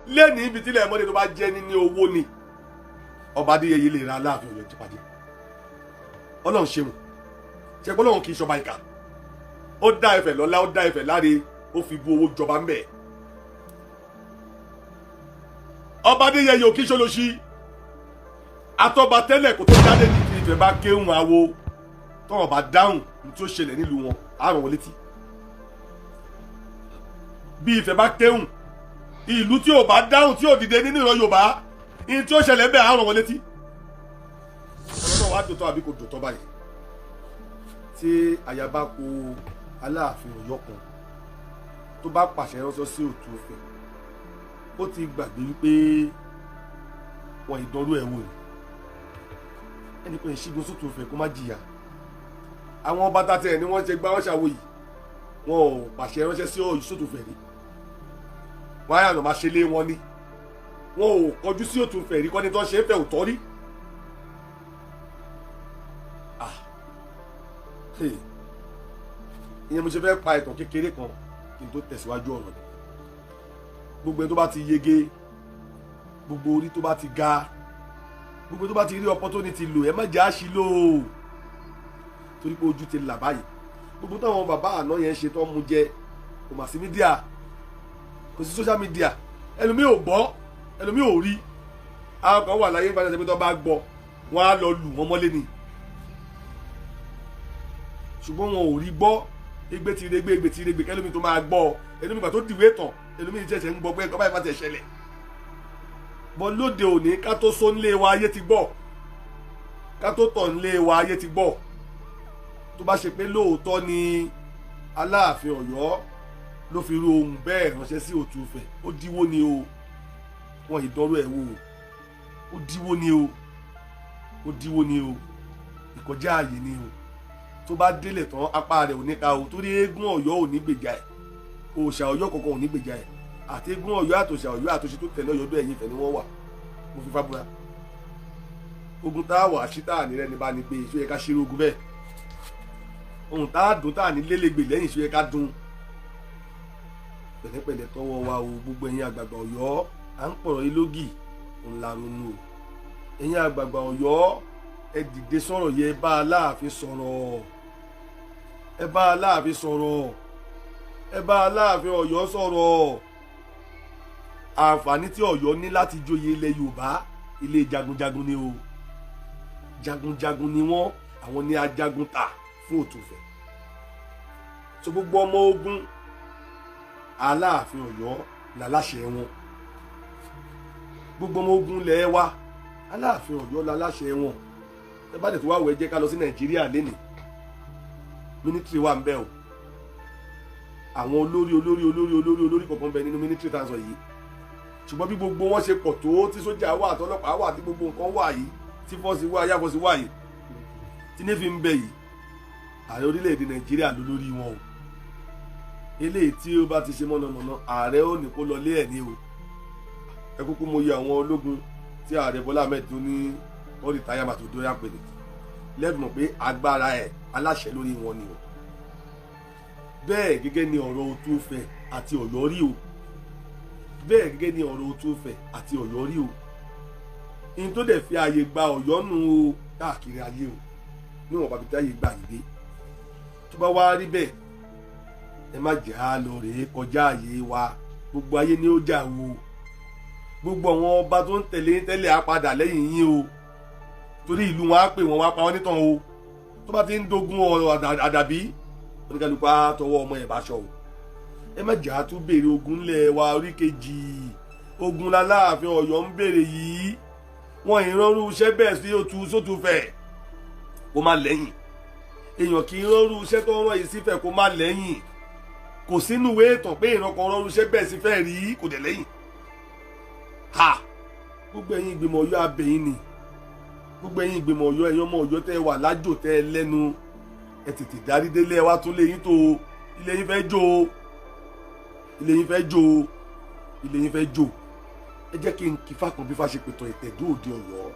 Lẹ́ni ibi tílẹ̀ mọ́lẹ̀ tó bá jẹ́ níní owó ni ọba Adéyẹyè lè ra Aláàfin Ọ̀yọ́ jìpàdé. Ọlọ́run ṣeun, ṣe pé Ọlọ́run kì í ṣọba ìkà. Ó dá Ifẹ̀ lọ́lá, ó dá Ifẹ̀ láre, ó fi bu owó jọba ńbẹ̀. Ọba Adéyẹyè ò kí ṣolóṣì. Atọ́ba tẹ́lẹ̀ kó tó jáde ní ti Ifẹ̀ bá kéhùn awo, tọ́wọ́n bá dáhùn ní tí ó ṣẹlẹ̀ nílùú wọn, àrùn wọn létí. Bí Ifẹ̀ bá kéhùn, ìlú tí ò bá dáhùn tí ò dìde nínú ìran Yorùbá, ní tí ó ṣẹlẹ̀ bẹ́ẹ̀ àrùn wọn létí. Ọ̀rọ̀ náà wá dòótọ́ àbí kò dòótọ́ báyìí? Tí àyàbá kó Aláàfin Ọ̀yọ́ kan tó bá pàṣẹ ránṣẹ́ sí Òtúfẹ̀, ó ti gbàgbé wípé wọn ìdánrú ẹ̀ wò ni. Ẹnì kan ìṣígun sótúfẹ̀ kó má jìyà. Àwọn ọba tàtẹ̀ ẹ̀ ni wọ́n ṣe gbá wọ́n ṣàwò yìí, wọn ò pàṣẹ ránṣẹ́ sí Sótúfẹ̀ rí. Wọ́n á yànnà máa ṣe lé wọn ni. Wọn ò kọjú sí Òtúfẹ̀ rí, kọ́ni tó ń ṣe é fẹ́ òtọ́ rí. Ìyẹn mo ṣe fẹ́ pa ìtàn kékeré kan kí n tó tẹ̀síwájú ọ̀rọ̀ ni. Gbogbo ẹni tó bá ti yege, gbogbo orí tó bá ti ga, gbogbo tó bá ti rí opportunity lò, ẹ má jẹ́ àṣìlò o, torí pé ojú ti là báyìí. Gbogbo táwọn bàbá àná yẹn ṣe tó ń mu jẹ, kò mà sí mídíà, kò sí social media, ẹlòmíì ò gbọ́, ẹlòmíì ò rí. Àwọn kan wà láyé nípa ẹsẹ̀ pé tó bá gbọ́, wọ́n á lọ lù wọ́n mọ́lé ni. Ṣùgbọ́n wọn ò rí gbọ́. Egbe ti regbe, egbe ti regbe, kẹlòmíì tó máa gbọ́, ẹlòmíì gbà tó dìwé tán, ẹlòmíì ṣẹ̀ṣẹ̀ ń gbọ́ pé ẹ̀kọ́ báyìí má ti ṣẹlẹ̀. Bọ́ lóde òní, ká tó sọ nílé wa ayé ti gbọ́, ká tó tọ̀ nílé wa ayé ti gbọ́. Tó bá ṣe pé lóòótọ́ ni Aláàfin Ọ̀yọ́ ló fi rú ohun bẹ́ẹ̀ ránṣẹ́ sí Òtúfẹ̀, ó díwó ni o. Wọn ìdánrú ẹ̀ wò ó, ó díwó ni o, ó díwó ni o, ìkọjá ààyè ni o. Tó bá délẹ̀ tán, apá rẹ̀ ò ní ka o, torí eégún Ọ̀yọ́ ò ní gbèjà ẹ̀, òòṣà Ọ̀yọ́ kankan ò ní gbèjà ẹ̀. Àti eégún Ọ̀yọ́ àtòṣà Ọ̀yọ́ àtòṣe tó tẹ̀lé Ọ̀yọ́ ẹ̀yìn Ifẹ̀ ni wọ́n wà. Mo fi fábúra ogun tá a wà sí tá a ní rẹ́ni bá ní gbé, ìṣó yẹ ká ṣeré ogun bẹ́ẹ̀. Ohun tá a dùn tá a ní lélégbè lẹ́yìn, ìṣó yẹ ká dùn. Pẹ̀lẹ́pẹ̀lẹ́ tọwọ́ wa o, gbogbo ẹ̀yin àgbààgbà Ọ̀yọ́, à ń pọ̀rọ̀ yín lógì, òun la ronú o. Ẹ̀yin àgbààgbà Ọ̀yọ́, ẹ dìde sọ̀rọ̀ yẹ, bá Aláàfin sọ̀rọ̀, ẹ bá Aláàfin sọ̀rọ̀, ẹ bá Aláàfin Ọ̀yọ́ sọ̀rọ̀. Àǹfààní tí Ọ̀yọ́ ní láti joyè ilẹ̀ Yorùbá, ilé jagunjagun ni o. Jagunjagun ni wọ́n, àwọn ní ajagun ta fún Òtúfẹ̀. So gbogbo ọmọ ogun Aláàfin Ọ̀yọ́ láláṣẹ wọn. Gbogbo ọmọ ogun lẹ̀ wa, Aláàfin Ọ̀yọ́ láláṣẹ wọn. Ẹ bá tètè wá wọ, ẹ jẹ́ ká lọ sí Nàìjíríà lénìí. Mínísítírì wà ń bẹ o. Àwọn olórí olórí olórí olórí olórí kọ̀ọ̀kan bẹ nínú mínísítírì tá à ń sọ yìí. Ṣùgbọ́n bí gbogbo wọn ṣe pọ̀ tó, tí sójà wà, àtọlọ́pàá wà, tí gbogbo nǹkan wà yìí, tí fọ́ọ̀sì wà, yàfọ́sì wà yìí, tí nífi ń bẹ yìí, ààrẹ orílẹ̀-èdè Nàìjíríà ló lórí wọn o. Eléyìí tí ó bá ti ṣe mọ̀nàmọ́ná, ààrẹ ò ní kó lọ lé ẹ̀ ní o. Ẹ kúkú mo yẹ àwọn ológun tí ààrẹ Bọ́lá Ahmed tó ní ó rìtáyà màtó dóyà pèlè lẹ́bi mọ̀ pé agbára ẹ̀ aláṣẹ lórí wọn ni o. Bẹ́ẹ̀ gẹ́gẹ́ ni ọ̀rọ̀ Òtúfẹ̀ àti Ọ̀yọ́ rí o. Bẹ́ẹ̀ gẹ́gẹ́ ni ọ̀rọ̀ Òtúfẹ̀ àti Ọ̀yọ́ rí o. In tó dẹ̀ fi ààyè gba Ọ̀yọ́ nù o káàkiri ayé o, níwọ̀n bàbí táyé gba ìdè. Tó bá wá rí bẹ́ẹ̀, ẹ má jẹ́ á lọ rèé kọjá ààyè wa. Gbogbo ayé ni ó jà o. Gbogbo àwọn ọba tó ń tẹ̀lé tẹ́lẹ̀ á padà lẹ́yìn yín o, torí ìlú wọn á pè wọ́n wá pa wọ́n nítàn o. Tó bá ti ń dogun ọ̀rọ̀ àdàbí, oníkálukú á tọwọ́ ọmọ ẹ̀ bá ṣọ o. Ẹ má jẹ́ á tún béèrè ogun ńlẹ̀ wa orí kejì. Ogun l'Aláàfin Ọ̀yọ́ ń béèrè yìí. Wọn ìrọ̀rù iṣẹ́ bẹ́ẹ̀ sí Òtù Sótúfẹ̀ kó má lẹ́yìn. Èèyàn kì í rọrù iṣẹ́ tó rán yìí sífẹ̀ kó má lẹ́yìn. Kò sínú ìwé ìtàn pé ìran kan rọrù iṣẹ́ bẹ́ẹ̀ sífẹ̀ rí kò dẹ̀ lẹ́yìn. Ha! Gbogbo ẹ̀yin ìgbìmọ̀ Ọ̀yọ́ abẹ̀yìn ni. Gbogbo ẹ̀yin ìgbìmọ̀ Ọ̀yọ́, ẹ̀yin ọmọ Ọ̀yọ́ tẹ́ wà lájò tẹ́ lẹ́nu, ẹ tètè darí délé, ẹ wá tún lé yín tó o. Ilé yín fẹ́ jó o, ilé yín fẹ́ jó o, ilé yín fẹ́ jó. Ẹ jẹ́ kí n kí fá kan bí fá ṣe pètò ìtẹ̀dó òde Ọ̀yọ́,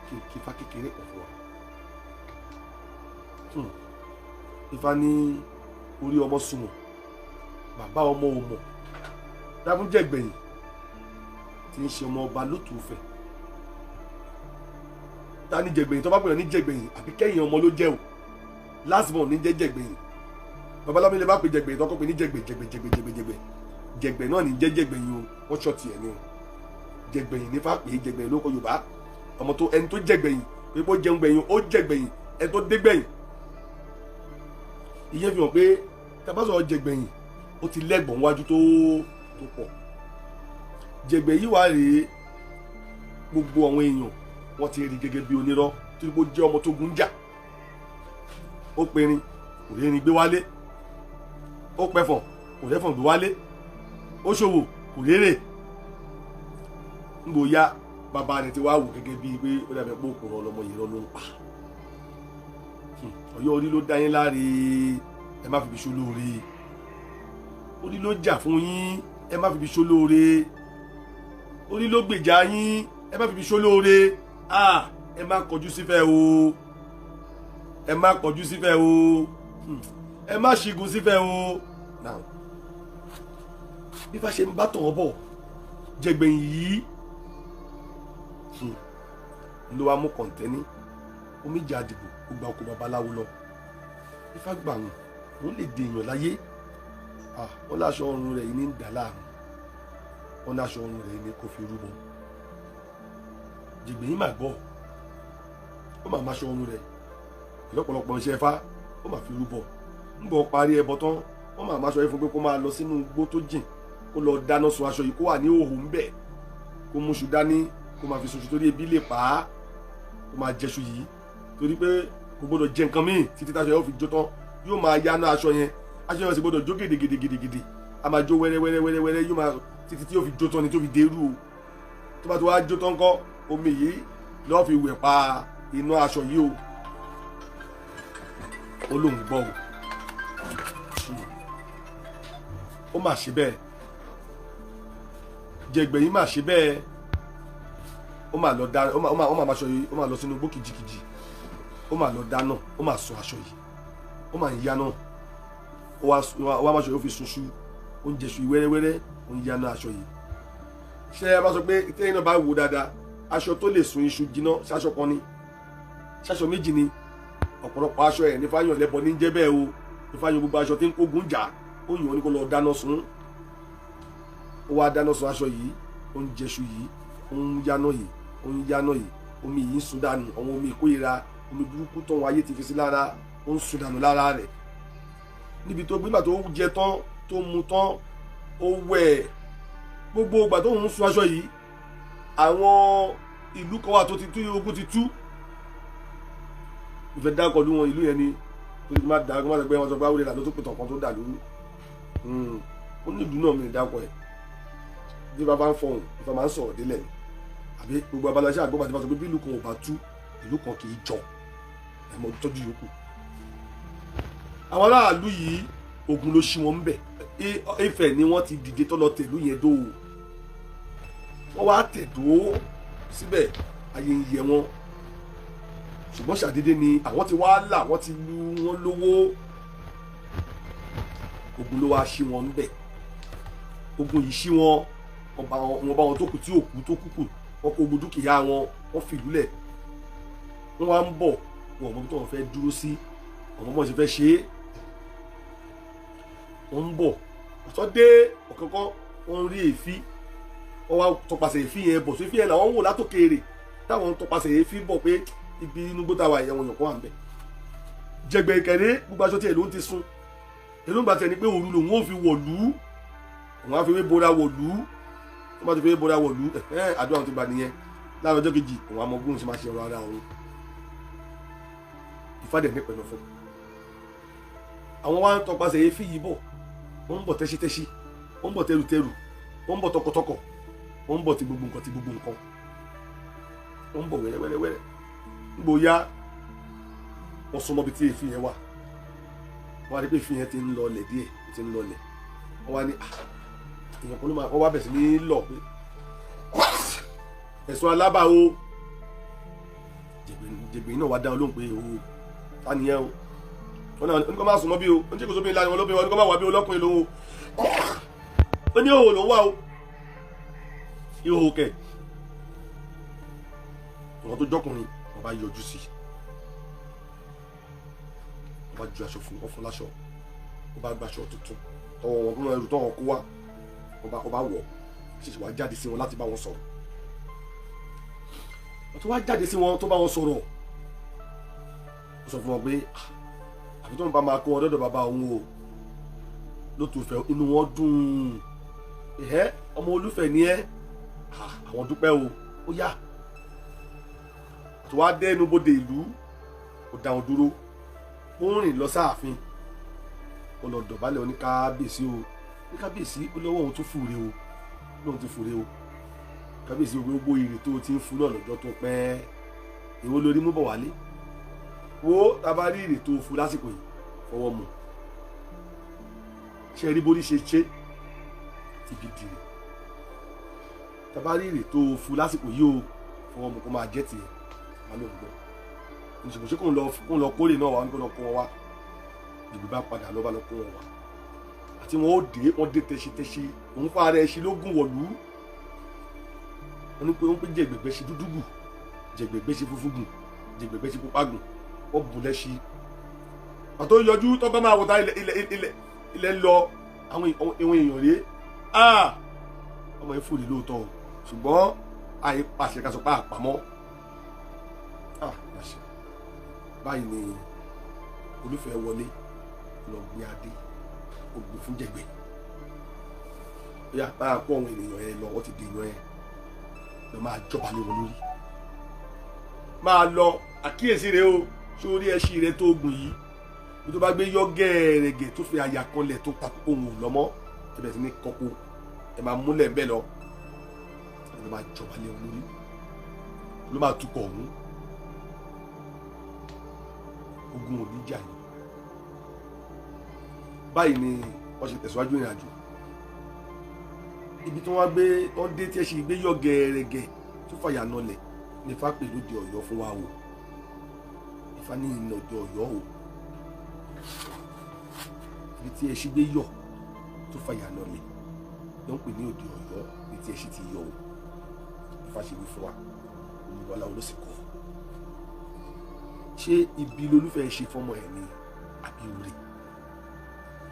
kí n kí fá kékeré kan fún wa. Ifá ní orí ọmọ sunwọ̀n, bàbá ọmọ ò mọ̀, dágúnjẹ̀gbẹ̀yìn tí ń ṣe ọmọ ọba Lótùúfẹ̀. Ta ni Jẹ̀gbẹ̀yìn? Tó bá pè ní Jẹ̀gbẹ̀yìn àbí kẹ́yìn ọmọ ló jẹ́ o, last born ní jẹ́ Jẹ̀gbẹ̀yìn. Babaláwo lè bá pè Jẹ̀gbẹ̀yìn tó kọ́ pé ní Jẹ̀gbẹ̀ Jẹ̀gbẹ̀ Jẹ̀gbẹ̀ Jẹ̀gbẹ̀ Jẹ̀gbẹ̀ Jẹ̀gbẹ̀ náà ní jẹ́ Jẹ̀gbẹ̀yìn o, wọ́n ṣọ́ tiẹ̀ ni o. Jẹ̀gbẹ̀yìn ní fápè Jẹ̀gbẹ̀yìn ló kọ Yorùbá. Ọmọ tó ẹni tó jẹ̀gbẹ̀yìn pé bó jẹun gbẹ̀yìn ó jẹ̀gbẹ̀yìn, ẹni tó dé gbẹ̀yìn. Ìyẹn fi hàn pé tabasọ̀ Jẹ̀gbẹ̀yìn ó ti lẹ́gbọ̀n wájú tó pọ̀. Jẹ̀gbẹ̀yìn wà rèé, gbogbo àwọn èèyàn wọ́n ti rí gẹ́gẹ́ bí onírọ́ tí ó jẹ́ ọmọ tó gun jà. Ó perin kò rí erin gbé wálé, ó pẹfọ̀n kò rẹ́fọ̀n gbé wálé, ó ṣòwò kò rérè. Ngbò ya bàbá rẹ̀ ti wá wò gẹ́gẹ́ bíi pé ó dàbẹ̀ pé òkùnrin ọlọmọ yìí ló ń pa. Ọ̀yọ́ orí ló dá yín láre, ẹ má fi bí ṣolóore. Orí ló jà fún yín, ẹ má fi bí ṣolóore. Orí ló gbèjà yín, ẹ má fi bí ṣolóore. Ẹ má kọjú sífẹ́ o, ẹ má kọjú sífẹ́ o, ẹ má ṣígun sífẹ́ o. Now bí bá ṣe ń bá tàn ọ́ bọ̀, Jẹ̀gbẹ̀yìn yìí ló wá mú kọ̀ǹtẹ́ní omi jẹ́ àdìbò, ó gba oko babaláwo lọ. Ifá gbà wọn, òun lè dè èèyàn láyé. Wọ́n láṣọ ọrùn rẹ̀ yìí ní dà láàmú, wọ́n láṣọ ọrùn rẹ̀ yìí ní kò fi rúbọ. Jẹ̀gbẹ̀yìn mà gbọ́, ó mà máṣọ ọrùn rẹ̀ lọ́pọ̀lọpọ̀ iṣẹ́ Ifá, ó mà fi rúbọ. Ń bọ̀ parí ẹbọ tán, wọ́n mà máṣọ yìí fún pé kó máa lọ sínú igbó tó jìn, kó lọ dáná sun aṣọ yìí, kó wà ní òhò ńbẹ̀, kó múṣu dání, kó máa fi sunṣu torí ebi lè pa á, kó máa jẹṣu yìí torí pé kò gbọdọ̀ jẹ nǹkan míì títí táṣọ yẹn ó fi jó tán. Yóò máa yáná aṣọ yẹn, aṣọ yẹn sì gbọdọ̀ jó gidigidigidigidi, a máa jó wẹ́rẹ́ wẹ́rẹ́ wẹ́rẹ́ wẹ́rẹ́, yóò máa títí tí yóò fi jó tán ni tó fi dérú o. Tó bá ti wá jó tán kọ́, omi yìí lọ́ọ́ fi wẹ̀ pa iná aṣọ yìí o. Ó lóun gbọ́ o, ó mà ṣe bẹ́ẹ̀. Jẹ̀gbẹ̀yìn mà ṣe bẹ́ẹ̀, ó mà lọ dáná, ó mà máṣọ yìí, ó mà lọ sínú igbó kìjikìji, ó mà lọ dáná, ó mà sun aṣọ yìí, ó mà ń yáná, ó wá máṣọ yìí, ó fi sunṣu, ó ń jẹṣu wẹ́rẹ́wẹ́rẹ́, ó ń yáná aṣọ yìí. Ṣé ẹ bá sọ pé tẹ́yìn náà bá wò dáadáa, aṣọ tó lè sun iṣu jiná ṣaṣọ kan ni, ṣaṣọ méjì ni. Ọ̀pọ̀lọpọ̀ aṣọ ẹ̀ nífàyàn lẹ́bọ ní jẹ́ bẹ́ẹ̀ o. Nífàyàn gbogbo aṣọ tí ń kógun jà, ó yàn ní kó lọ dáná sun. Ó wá dáná sun aṣọ yìí, ó ń jẹṣu yìí, ó ń yáná yìí, ó ń yáná yìí, omi yìí ń sun dànù, àwọn omi ìkórira, omi burúkú tó wọn ayé ti fi sí lára, ó ń sun dànù lára rẹ̀. Níbi tó gbígbà tó jẹ tán, tó mu tán, ó wẹ̀. Gbogbo ìgbà tó ń sun aṣọ yìí, àwọn ìlú kan wà tó ti tú, ogun ti tú. Ìfẹ́ dákọ̀ lú wọn ìlú yẹn ni, torí má dá má sọ pé wọ́n sọ pé àwòrán ìlànà tó pè tàn kan tó dà lóru. Ó ní ìlú náà mi dákọ̀ ẹ̀. Bí bàbá ń fọhùn, Ifá máa ń sọ̀rọ̀ délẹ̀ ni. Àbí gbogbo abala iṣẹ́ àgbọ̀bà tí wọ́n sọ pé bí ìlú kan ò bá tú, ìlú kan kì í jọ. Ẹ mọ tọ́jú yòókù. Àwọn aráàlú yìí, ogun ló ṣí wọn ń bẹ̀. Ifẹ̀ ni wọ́n ti dìde tó lọ tẹ̀lú yẹn dó o. Wọ́n wá tẹ̀dó síbẹ̀, ayé ń yẹ wọn. Ṣùgbọ́n ṣàdédé ni àwọn ti wá là, wọ́n ti lu wọn lówó. Ogun ló wá ṣí wọn ń bẹ̀. Ogun yìí ṣí wọn, wọn bá wọn tó kù tí òkú tó kúkù, wọn kó gbogbo dúkìá wọn, wọn fìlú lẹ̀. Wọ́n wá ń bọ̀, wọn ò mọ bí wọn fẹ́ dúró sí, wọn mọ bí wọn ṣe fẹ́ ṣe é. Wọ́n ń bọ̀, ọ̀tọ́ dé ọ̀kánkán, wọ́n ń rí èéfín. Wọ́n wá tọpasẹ̀ èéfín yẹn bọ̀, sí èéfín yẹn làwọn ń wò látòkèèrè, táwọn ń tọpasẹ̀ èéfín bọ̀ pé ibi inú gbóta wà ẹ̀wọ̀n yàn kọ́ wà ń bẹ̀. Jẹ̀gbẹ̀ ìkẹ̀rẹ́ gbogbo aṣọ tí ẹ̀ ló ń ti sun. Èròǹgbà tẹ̀ ni pé òru lòun ò fi wọ̀lú, òun á fi wé bora wọ̀lú. Tó bá ti fi wé bora wọ̀lú, àdúrà ti gbà nìyẹn. Láàárọ̀ ọjọ́ kejì, òun àmọ́ ogún ṣe máa ṣe ọ̀rọ̀ ara òun. Ifá dẹ̀ ní pẹ̀lú fún. Àwọn wá ń tọpasẹ̀ èéfín yìí bọ̀, wọ́n ń bọ̀ tẹ́ṣítẹ́ṣí, wọ́n ń bọ̀ tẹrùtẹrù, wọ́n ń bọ̀ tọkọtọkọ, wọ́n ń bọ̀ ti gbogbo nǹkan ti gbogbo nǹkan, wọ́n ń bọ̀ wẹ́rẹ́wẹ́rẹ́wẹ́rẹ́. Nígbò ya wọ́n súnmọ́ bí tí èéfín yẹn wà, wọ́n á rí pé èéfín yẹn ti ń lọlẹ̀ díẹ̀, ti ń lọlẹ̀. Wọ́n wá ní èèyàn kan ló máa, wọ́n wá bẹ̀ sí ní lọ pé ẹ̀sùn alábàáwo. Jẹ̀gbẹ̀yìn náà wá dá olóhùn pé o ta nìyẹn o. Wọ́n náà ní kó má súnmọ́ bí o, ó ní kó sóbi ńlá ni wọ́n lóbi wọn, ní kó má wà bí olókùnrin lòun o, ó ní òwò lòun wà o. Ihò kẹ̀. Àwọn tó jọkùnrin wọ́n bá yọjú sí, wọ́n bá ju aṣọ fún wọn, fún láṣọ, wọ́n bá gbaṣọ tuntun tọwọ́ wọn kúnlẹ̀ ẹrù tọwọ́ kó wá, wọ́n bá wọ̀, ṣèṣì wá jáde sí wọn láti bá wọn sọ̀rọ̀. Wọ́n tó wá jáde sí wọn tó bá wọn sọ̀rọ̀, ó sọ fún wọn pé àfi tó ń bá máa kó wọn dọ́dọ̀ bàbá òun o lótùfẹ́. Inú wọn dùn, ẹ̀hẹ́ ọmọ Olúfẹ̀ ni ẹ́, àwọn dúpẹ́ o. Ó yá, tó wá dé ẹnu bodè ìlú, ó dá wọn dúró, ó ń rìn lọ sáàfin, ó lọ dọ̀bálẹ̀ oní kábíyèsí o, ní kábíyèsí, ó lọ́wọ́ òun tún fúre o, lóun ti fúre o kábíyèsí o, gbogbo èrè tó ti ń fún náà lọ́jọ́ tó pẹ́, èwo lórí mú bọ̀ wálé wo, tá a bá rí èrè tó fún lásìkò yìí fọwọ́ mu. Ṣe rí bórí ṣe ṣe tìbí dìrì, tá a bá rí èrè tó fún lásìkò yìí o fọwọ́ mu kó máa jẹ́ tiẹ̀. Wà ló ń gbọ́ níṣẹ́ kó ń lọ kórè náà wà, kó lọ kó wọn wá. Ìlú bá padà lọ bá lọ kó wọn wá, àti wọn ó dé, wọn dé tẹṣitẹṣi, òun fún ara ẹṣin ló gùn wọ̀lú. Wọn ní pé wọn pé jẹgbẹgbẹ ṣe dúdú gùn, jẹgbẹgbẹ ṣe funfun gùn, jẹgbẹgbẹ ṣe pupa gùn, wọn bùn lẹ́ṣin. Àtó yọjú tó bá máa wọta ilẹ̀ ilẹ̀ ilẹ̀ ilẹ̀ lọ, àwọn èèyàn rèé, ọmọ yẹn fòlè lóòótọ́ o, ṣùgbọ́n àyè pàṣẹ ká sọ pé àpamọ́. Báyìí ni Olúfẹ̀ wọlé lọ gbé adé, ó gbé fún Jẹ̀gbẹ́. Ó yá, máa kó àwọn ènìyàn ẹ lọ, wọ́n ti dèèyàn ẹ lọ, máa jọba lé wọn lórí. Máa lọ, àkíyèsí rẹ o, sórí ẹṣin rẹ tó gùn yìí, bí tó bá gbé yọ gẹ́ẹ̀rẹ̀gẹ̀ tó fi àyà kanlẹ̀ tó takò òun lọ́mọ́, ẹ bẹ̀rẹ̀ sí ní kọ́kọ́, ẹ máa múlẹ̀ bẹ́ẹ̀ lọ, ẹ lọ máa jọba lé wọn lórí, ló máa tukọ̀ ọ̀hún. Ogun ò ní jà yìí. Báyìí ni wọ́n ṣe tẹ̀síwájú ìrìn àjò. Ibi tí wọ́n gbé wọ́n dé tí ẹ ṣe gbé yọ gẹ̀ẹ́rẹ̀gẹ̀ tó fàyà nọlẹ̀ ní Ifá pè lóde Ọ̀yọ́ fún wa o. Ifá ní ìnà òde Ọ̀yọ́ o, ibi tí ẹ ṣe gbé yọ tó fàyà nọlẹ̀ ló ń pè ní òde Ọ̀yọ́, ibi tí ẹ ṣe ti yọ o. Ifá ṣe wí fún wa, olùwàlà olóṣèkọ. Ṣé ibi lolúfẹ́ ṣe fọmọ ẹ̀ ni àbí oore?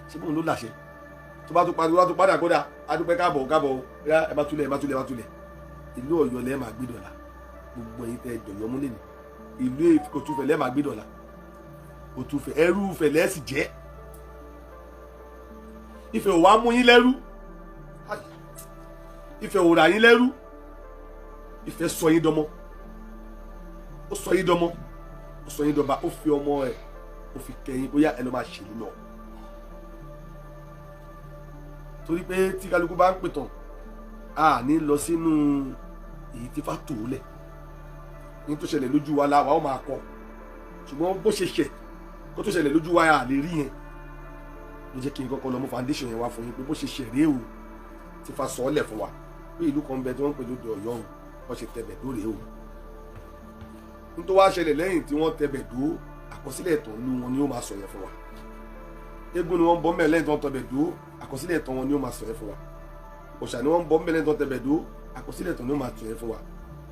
Ṣé bóun ló làṣẹ tó bá tó padà tó padà kódà adúpẹ́ káàbọ̀ káàbọ̀ o, ẹ bá túlẹ̀ ẹ bá túlẹ̀ ẹ bá túlẹ̀. Ìlú Ọ̀yọ́ lẹ́ẹ̀ máa gbé dọ̀là, gbogbo ẹ̀yin tẹ́ jọ̀yọ́ múlẹ̀ ní ìlú Òtúfẹ̀ lẹ́ẹ̀ máa gbé dọ̀là, Òtúfẹ̀ ẹrú Ifẹ̀ lẹ́ẹ̀ sì jẹ́. Ifẹ̀ ò wá mú yín lẹ́rú, Ifẹ̀ ò rà yín lẹ́rú, Ifẹ̀ sọ yín dọmọ, ó sọ yín dọmọ, ó sọ yín dọba, ó fi ọmọ ẹ̀ ó fi kẹyìn bóyá ẹ lọ máa ṣèlú lọ. Torí pé tí kálukú bá ń pìtàn, a ní lọ sínú èyí tí Ifá tò ó lẹ̀ ní tó ṣẹlẹ̀ lójú wa la wà ó máa kọ, ṣùgbọ́n bó ṣe ṣẹ̀ kó tó ṣẹlẹ̀ lójú wa a lè rí yẹn. Ló jẹ́ kí n kọ́kọ́ lọ mú foundation yẹn wá fún yín pé bó ṣe ṣẹ̀ rèé o, tí Ifá sọ ọ́ lẹ̀ fún wa pé ìlú kan bẹ tí wọ́n ń pè lóde Ọ̀yọ́ o, wọ́n ṣe tẹ̀bẹ̀ dóre o. Nítorí wá ṣẹlẹ̀ lẹ́yìn tí wọ́n tẹ̀bẹ̀ dó, àkọsílẹ̀ ìtàn ìlú wọn ni ó máa sọ yẹn fún wa. Eégún ni wọ́n ń bọ́ mẹ́lẹ́ tí wọ́n tẹ̀bẹ̀ dó, àkọsílẹ̀ ìtàn wọn ni ó máa sọ yẹn fún wa. Òòṣà ni wọ́n ń bọ́ mẹ́lẹ́ tí wọ́n tẹ̀bẹ̀ dó, àkọsílẹ̀ ìtàn ni ó máa sọ yẹn fún wa.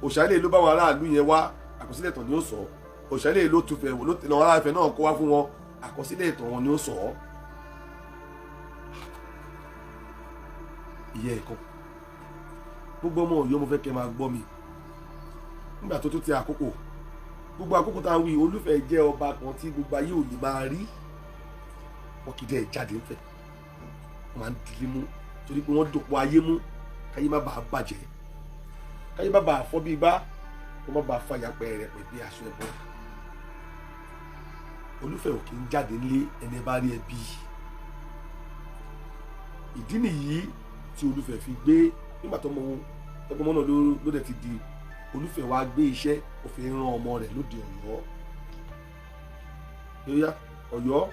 Òòṣà ilé ló bá wọn aráàlú yẹn wá, àkọsílẹ̀ ìtàn ni ó sọ. Òòṣà ilé ló tufẹ̀ ló tẹ̀lé wọn aráàfẹ́ náà kó wá fún wọn, àkọsílẹ̀ ìtàn wọn ni ó sọ. Ìyẹ́ ẹ̀kọ́ gbogbo ọmọ Ọ̀yọ́, mo fẹ́ kẹ́ máa gbọ́ mi nígbà tó tó ti àkókò. Gbogbo àkókò tá a wí, Olúfẹ̀ jẹ́ ọba kan tí gbogbo ayé ò lè máa rí. Wọn kì í dẹ́ jáde ńfẹ̀, wọn máa ń dilé mú torí pé wọ́n dòpò ayé mú, káyé má bàa bàjẹ́, káyé má bàa fọ́ bí igbá, kó má bàa fàyà pẹ̀rẹ̀pẹ̀ bí aṣọ ẹ̀bọ. Olúfẹ̀ ò kì í jáde nílé ẹni bá rí ẹbí. Ìdí nìyí tí Olúfẹ̀ fi gbé nígbà tó mọ ohun tọgbọmọ náà ló dẹ̀ ti di Olúfẹ̀ wá gbé iṣẹ́ òfin rán ọmọ rẹ̀ lóde Ọ̀yọ́. Yóyá Ọ̀yọ́,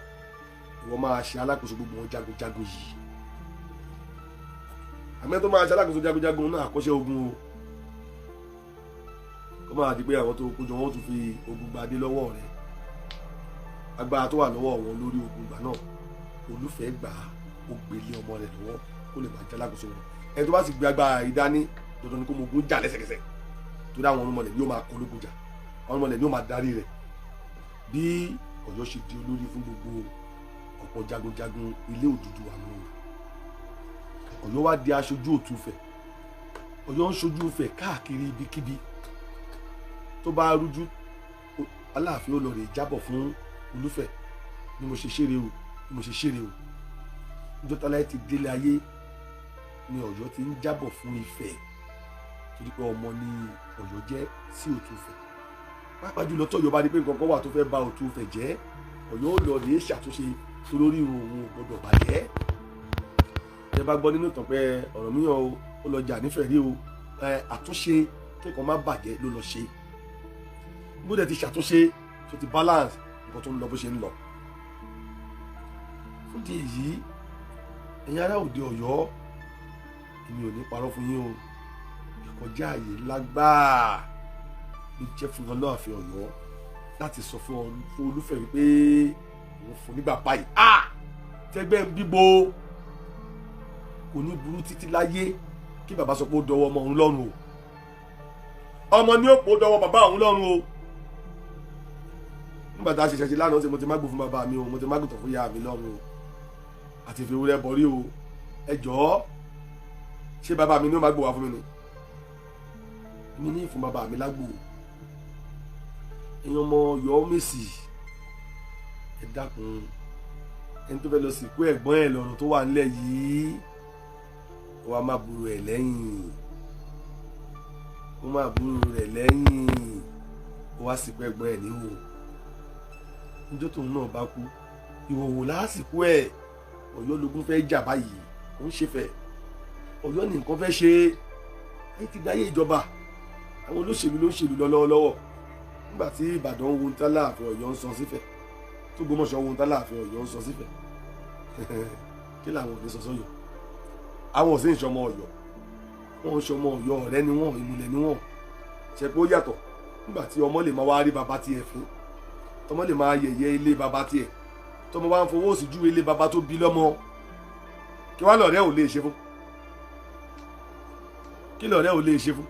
ìwọ máa ṣe alákòóso gbogbo wọn jagunjagun yìí. Àmọ́ tó máa ṣe alákòóso jagunjagun náà àkọ́ṣẹ́ ogun o, kó máa di pé àwọn tó kójọ wọn tún fi ogun gbadé lọ́wọ́ rẹ̀. Agbára tó wà lọ́wọ́ wọn lórí ogun gbà náà, Olúfẹ̀ gbà á, ó gbélé ọmọ rẹ̀ lọ́wọ́ kó lè máa jẹ́ alákòóso wọn. Ẹni tó bá sì gbé agbára yìí dání Dandan ni kó mọ ogun jà lẹ́sẹ̀kẹsẹ̀, torí àwọn ọmọlẹ̀ ni yóò máa kọ́ lógun jà, àwọn ọmọlẹ̀ ni yóò máa darí rẹ̀. Bí Ọ̀yọ́ ṣe di olórí fún gbogbo ọ̀pọ̀ jagunjagun ilé Odùduwà nù. Ọ̀yọ́ wá di aṣojú Òtúfẹ̀. Ọ̀yọ́ ń ṣojú Ifẹ̀ káàkiri ibikíbi tó bá rújú. Aláàfin ó lọ rè jábọ̀ fún Olúfẹ̀ bí mo ṣe ṣeré o, bí mo ṣe ṣeré o. Níjọ́ táláyé ti délé ayé ni Ọ̀yọ́ ti ń jábọ̀ fún Ifẹ̀, torí pé ọmọ ni Ọ̀yọ́ jẹ́ sí Òtúfẹ̀. Pàápàá jùlọ tọ́yọ́ bá rí pé nǹkan kan wà tó fẹ́ ba Òtúfẹ̀ jẹ́, Ọ̀yọ́ ó lọ rèé ṣàtúnṣe torí òun ò gbọdọ̀ bàjẹ́. Ẹ bá gbọ́ nínú ìtàn pé Ọ̀rànmíyàn ó lọ jà nífẹ̀ẹ́ rí o, àtúnṣe kíkan má bàjẹ́ ló lọ ṣe. Bó dẹ̀ ti ṣàtúnṣe tó ti balance nǹkan tó ń lọ bó ṣe ń lọ. Fún di èyí, ẹ̀yin ará òde Ọ̀yọ́, èmi ò ní parọ́ fún yín o, ìkọjá àyè lágbáà ló jẹ́ fún Aláàfin Ọ̀yọ́ láti sọ fún Olúfẹ̀ wípé òun fún nígbà báyìí. Tẹgbẹ́ ń bíbo kò ní burú títí láyé kí bàbá sọ pé ó dọwọ́ ọmọ òun lọ́rùn o, ọmọ ní òpó dọwọ́ bàbá òun lọ́rùn o. Nígbà tá a ṣẹ̀ṣẹ̀ ṣe lánàá ṣe mo ti má gbó fún bàbá mi o, mo ti má gbòtàn fún ìyá mi lọ́rùn o, àti fi ewúrẹ́ bọrí o. Ẹ jọ̀ọ́, ṣé bàbá mi ní ó má gbò wá fún mi ni? Mi ní ìfún bàbá mi lágbo. Ẹ̀yin ọmọ Ọ̀yọ́ Mèsì, ẹ dákun, ẹni tó fẹ́ lọ sìnkú ẹ̀gbọ́n ẹ̀ lọ́rọ̀ tó wà nílẹ̀ yìí, ó wá má burú ẹ̀ lẹ́yìn, ó má burú rẹ̀ lẹ́yìn, ó wá sìnkú ẹ̀gbọ́n ẹ̀ níwò. Níjọ́ tóun náà bá kú, ìwòwò lásìkò ẹ̀. Ọ̀yọ́ lógún fẹ́ jà báyìí, kò ń ṣe fẹ́. Ọ̀yọ́ ní nǹkan fẹ́ ṣe. Ayé ti dáyé ìjọba, àwọn olóṣèlú ló ń ṣèlú lọ lọ́wọ́lọ́wọ́. Nígbà tí Ìbàdàn ń wo ohun t'Aláàfin Ọ̀yọ́ ń sọ sífẹ̀, tó Ògbómọ̀ṣọ́ wo ohun t'Aláàfin Ọ̀yọ́ ń sọ sífẹ̀, kí làwọn ò ní sọ sọ́yọ́? Àwọn ò sì ń ṣọmọ Ọ̀yọ́, wọ́n ń ṣọmọ Ọ̀yọ́, ọ̀rẹ́ ni wọ́n, ìmùlẹ̀ ni wọ́n. Ṣe pé ó yàtọ̀ nígbà tí ọmọ lè máa wá rí bàbá tiẹ̀ fín, tọmọ lè máa yẹ̀yẹ́ ilé bàbá tiẹ̀, tọmọ wá ń fowó sí ju ilé bàbá tó bí lọ́mọ. Kí wá lọ̀rẹ́ ò lè ṣe fún? Kí lọ̀rẹ́ ò lè ṣe fún?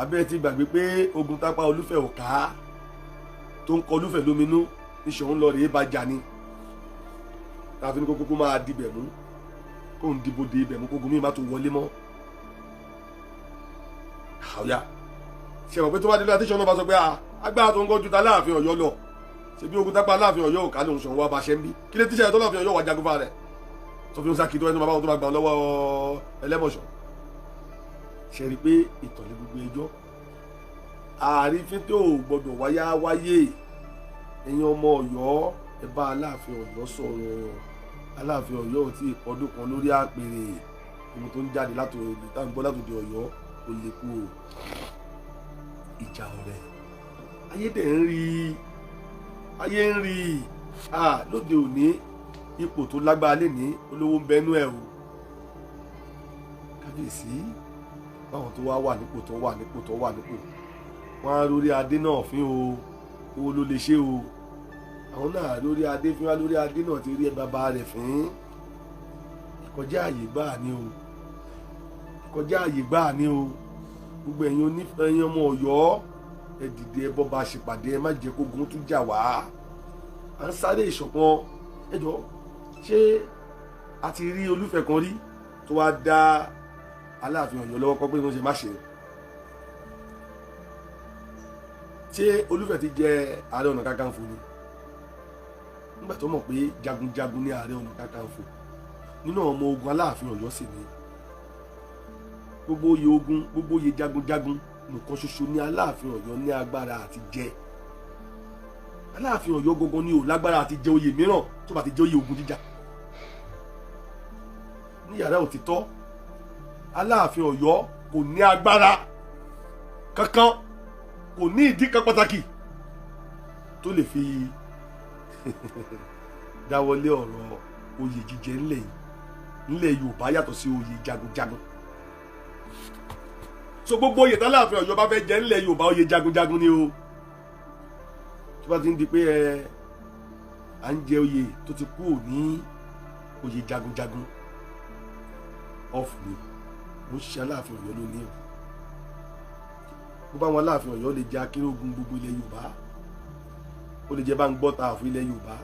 Abẹ́ ti gbàgbé pé ogun tápá Olúfẹ̀ ò ká tó ń kọ Olúfẹ̀ lóminú níṣẹ́ òun lọ rèé bá jà ni, tàbí ní kókó máa dibẹ̀ mú, kó ń dìbò de ibẹ̀ mú, kógun mi má tó wọlé mọ́. Àwòyá ṣe mọ̀ pé tó bá dé lọ́wọ́ tíṣọ́ náà bá sọ pé agbára tó ń kọjú ta Aláàfin Ọ̀yọ́ lọ, ṣe bí ogun tápá Aláàfin Ọ̀yọ́ ò ká lóun ṣàn wá bá ṣe ń bí, kí lè tíṣẹ́ tó Aláàfin Ọ̀yọ́ wà jagun fa rẹ̀ tó fi ń sá kí tó ẹni tó bá wọn tó bá gbà lọ́wọ́ Ẹlẹ́mọ̀ṣọ́. Ṣe rí i pé ìtọ̀lé gbogbo ẹjọ́ àrífín tó gbọdọ̀ wáyá wáyé. Ẹ̀yin ọmọ Ọ̀yọ́, ẹ bá Aláàfin Ọ̀yọ́ sọ̀rọ̀. Aláàfin Ọ̀yọ́ ò tí ì pọ́dún kan lórí àpèrè. Ohun tó ń jáde látòdì Ọ̀yọ́ kò lè kú o. Ìjà ọ̀rẹ́ ayé dẹ̀ ń rí, ayé ń rí. Lóde òní ipò tó lágbára lè ní olówó ń bẹnu ẹ̀ o. Kábíyèsí báwọn tó wá wà nípò tó wà nípò tó wà nípò, wọn á lórí adé náà fín o, owó ló lè ṣe o. Àwọn náà lórí adé fín wá, lórí adé náà ti rí bàbá rẹ̀ fín. Ìkọjá àyè gbáà ni o, ìkọjá àyè gbáà ni o. Gbogbo ẹ̀yin onífẹ̀yìn ọmọ Ọ̀yọ́, ẹ dìde, ẹ bọ́ba ṣèpàdé, ẹ má jẹ́ kógun tún jà wá. À ń sáré ìṣọ̀kan. Ẹ jọ, ṣé a ti rí Olúfẹ̀ kan rí tó wá dá Aláàfin Ọ̀yọ́ lọ́wọ́ kọ́ pé wọ́n ṣe má ṣe? Ṣé Olúfẹ̀ ti jẹ Ààrẹ Ọ̀nà Kakanfò ni? Nígbà tó mọ̀ pé jagunjagun ní Ààrẹ Ọ̀nà Kakanfò nínú ọmọ ogun Aláàfin Ọ̀yọ́ sì ni. Gbogbo oyè ogun, gbogbo oyè jagunjagun nìkan ṣoṣo ní Aláàfin Ọ̀yọ́ ní agbára àti jẹ. Aláàfin Ọ̀yọ́ gangan ni ò lágbára àti jẹ oyè mìíràn tó bá ti jẹ oyè ogun jíjà. Ní yàrá òtítọ́, Aláàfin Ọ̀yọ́ kò ní agbára kankan, kò ní ìdí kan pàtàkì tó lè fi dáwọ́lé ọ̀rọ̀ oyè jíjẹ ńlẹ̀ ńlẹ̀ Yorùbá yàtọ̀ sí oyè jagunjagun. So gbogbo oyè tÁláàfin Ọ̀yọ́ bá fẹ́ jẹ ńlẹ̀ Yorùbá, oyè jagunjagun ni o. Tó bá ti ń di pé ẹ à ń jẹ oyè tó ti kú ní oyè jagunjagun off ni. Mo ń ṣe Aláàfin Ọ̀yọ́ lónìí o. Bó bá wọn Aláàfin Ọ̀yọ́ lè jẹ akérògùn gbogbo ilẹ̀ Yorùbá, ó lè jẹ bá ń gbọ́ta ọ̀fun ilẹ̀ Yorùbá,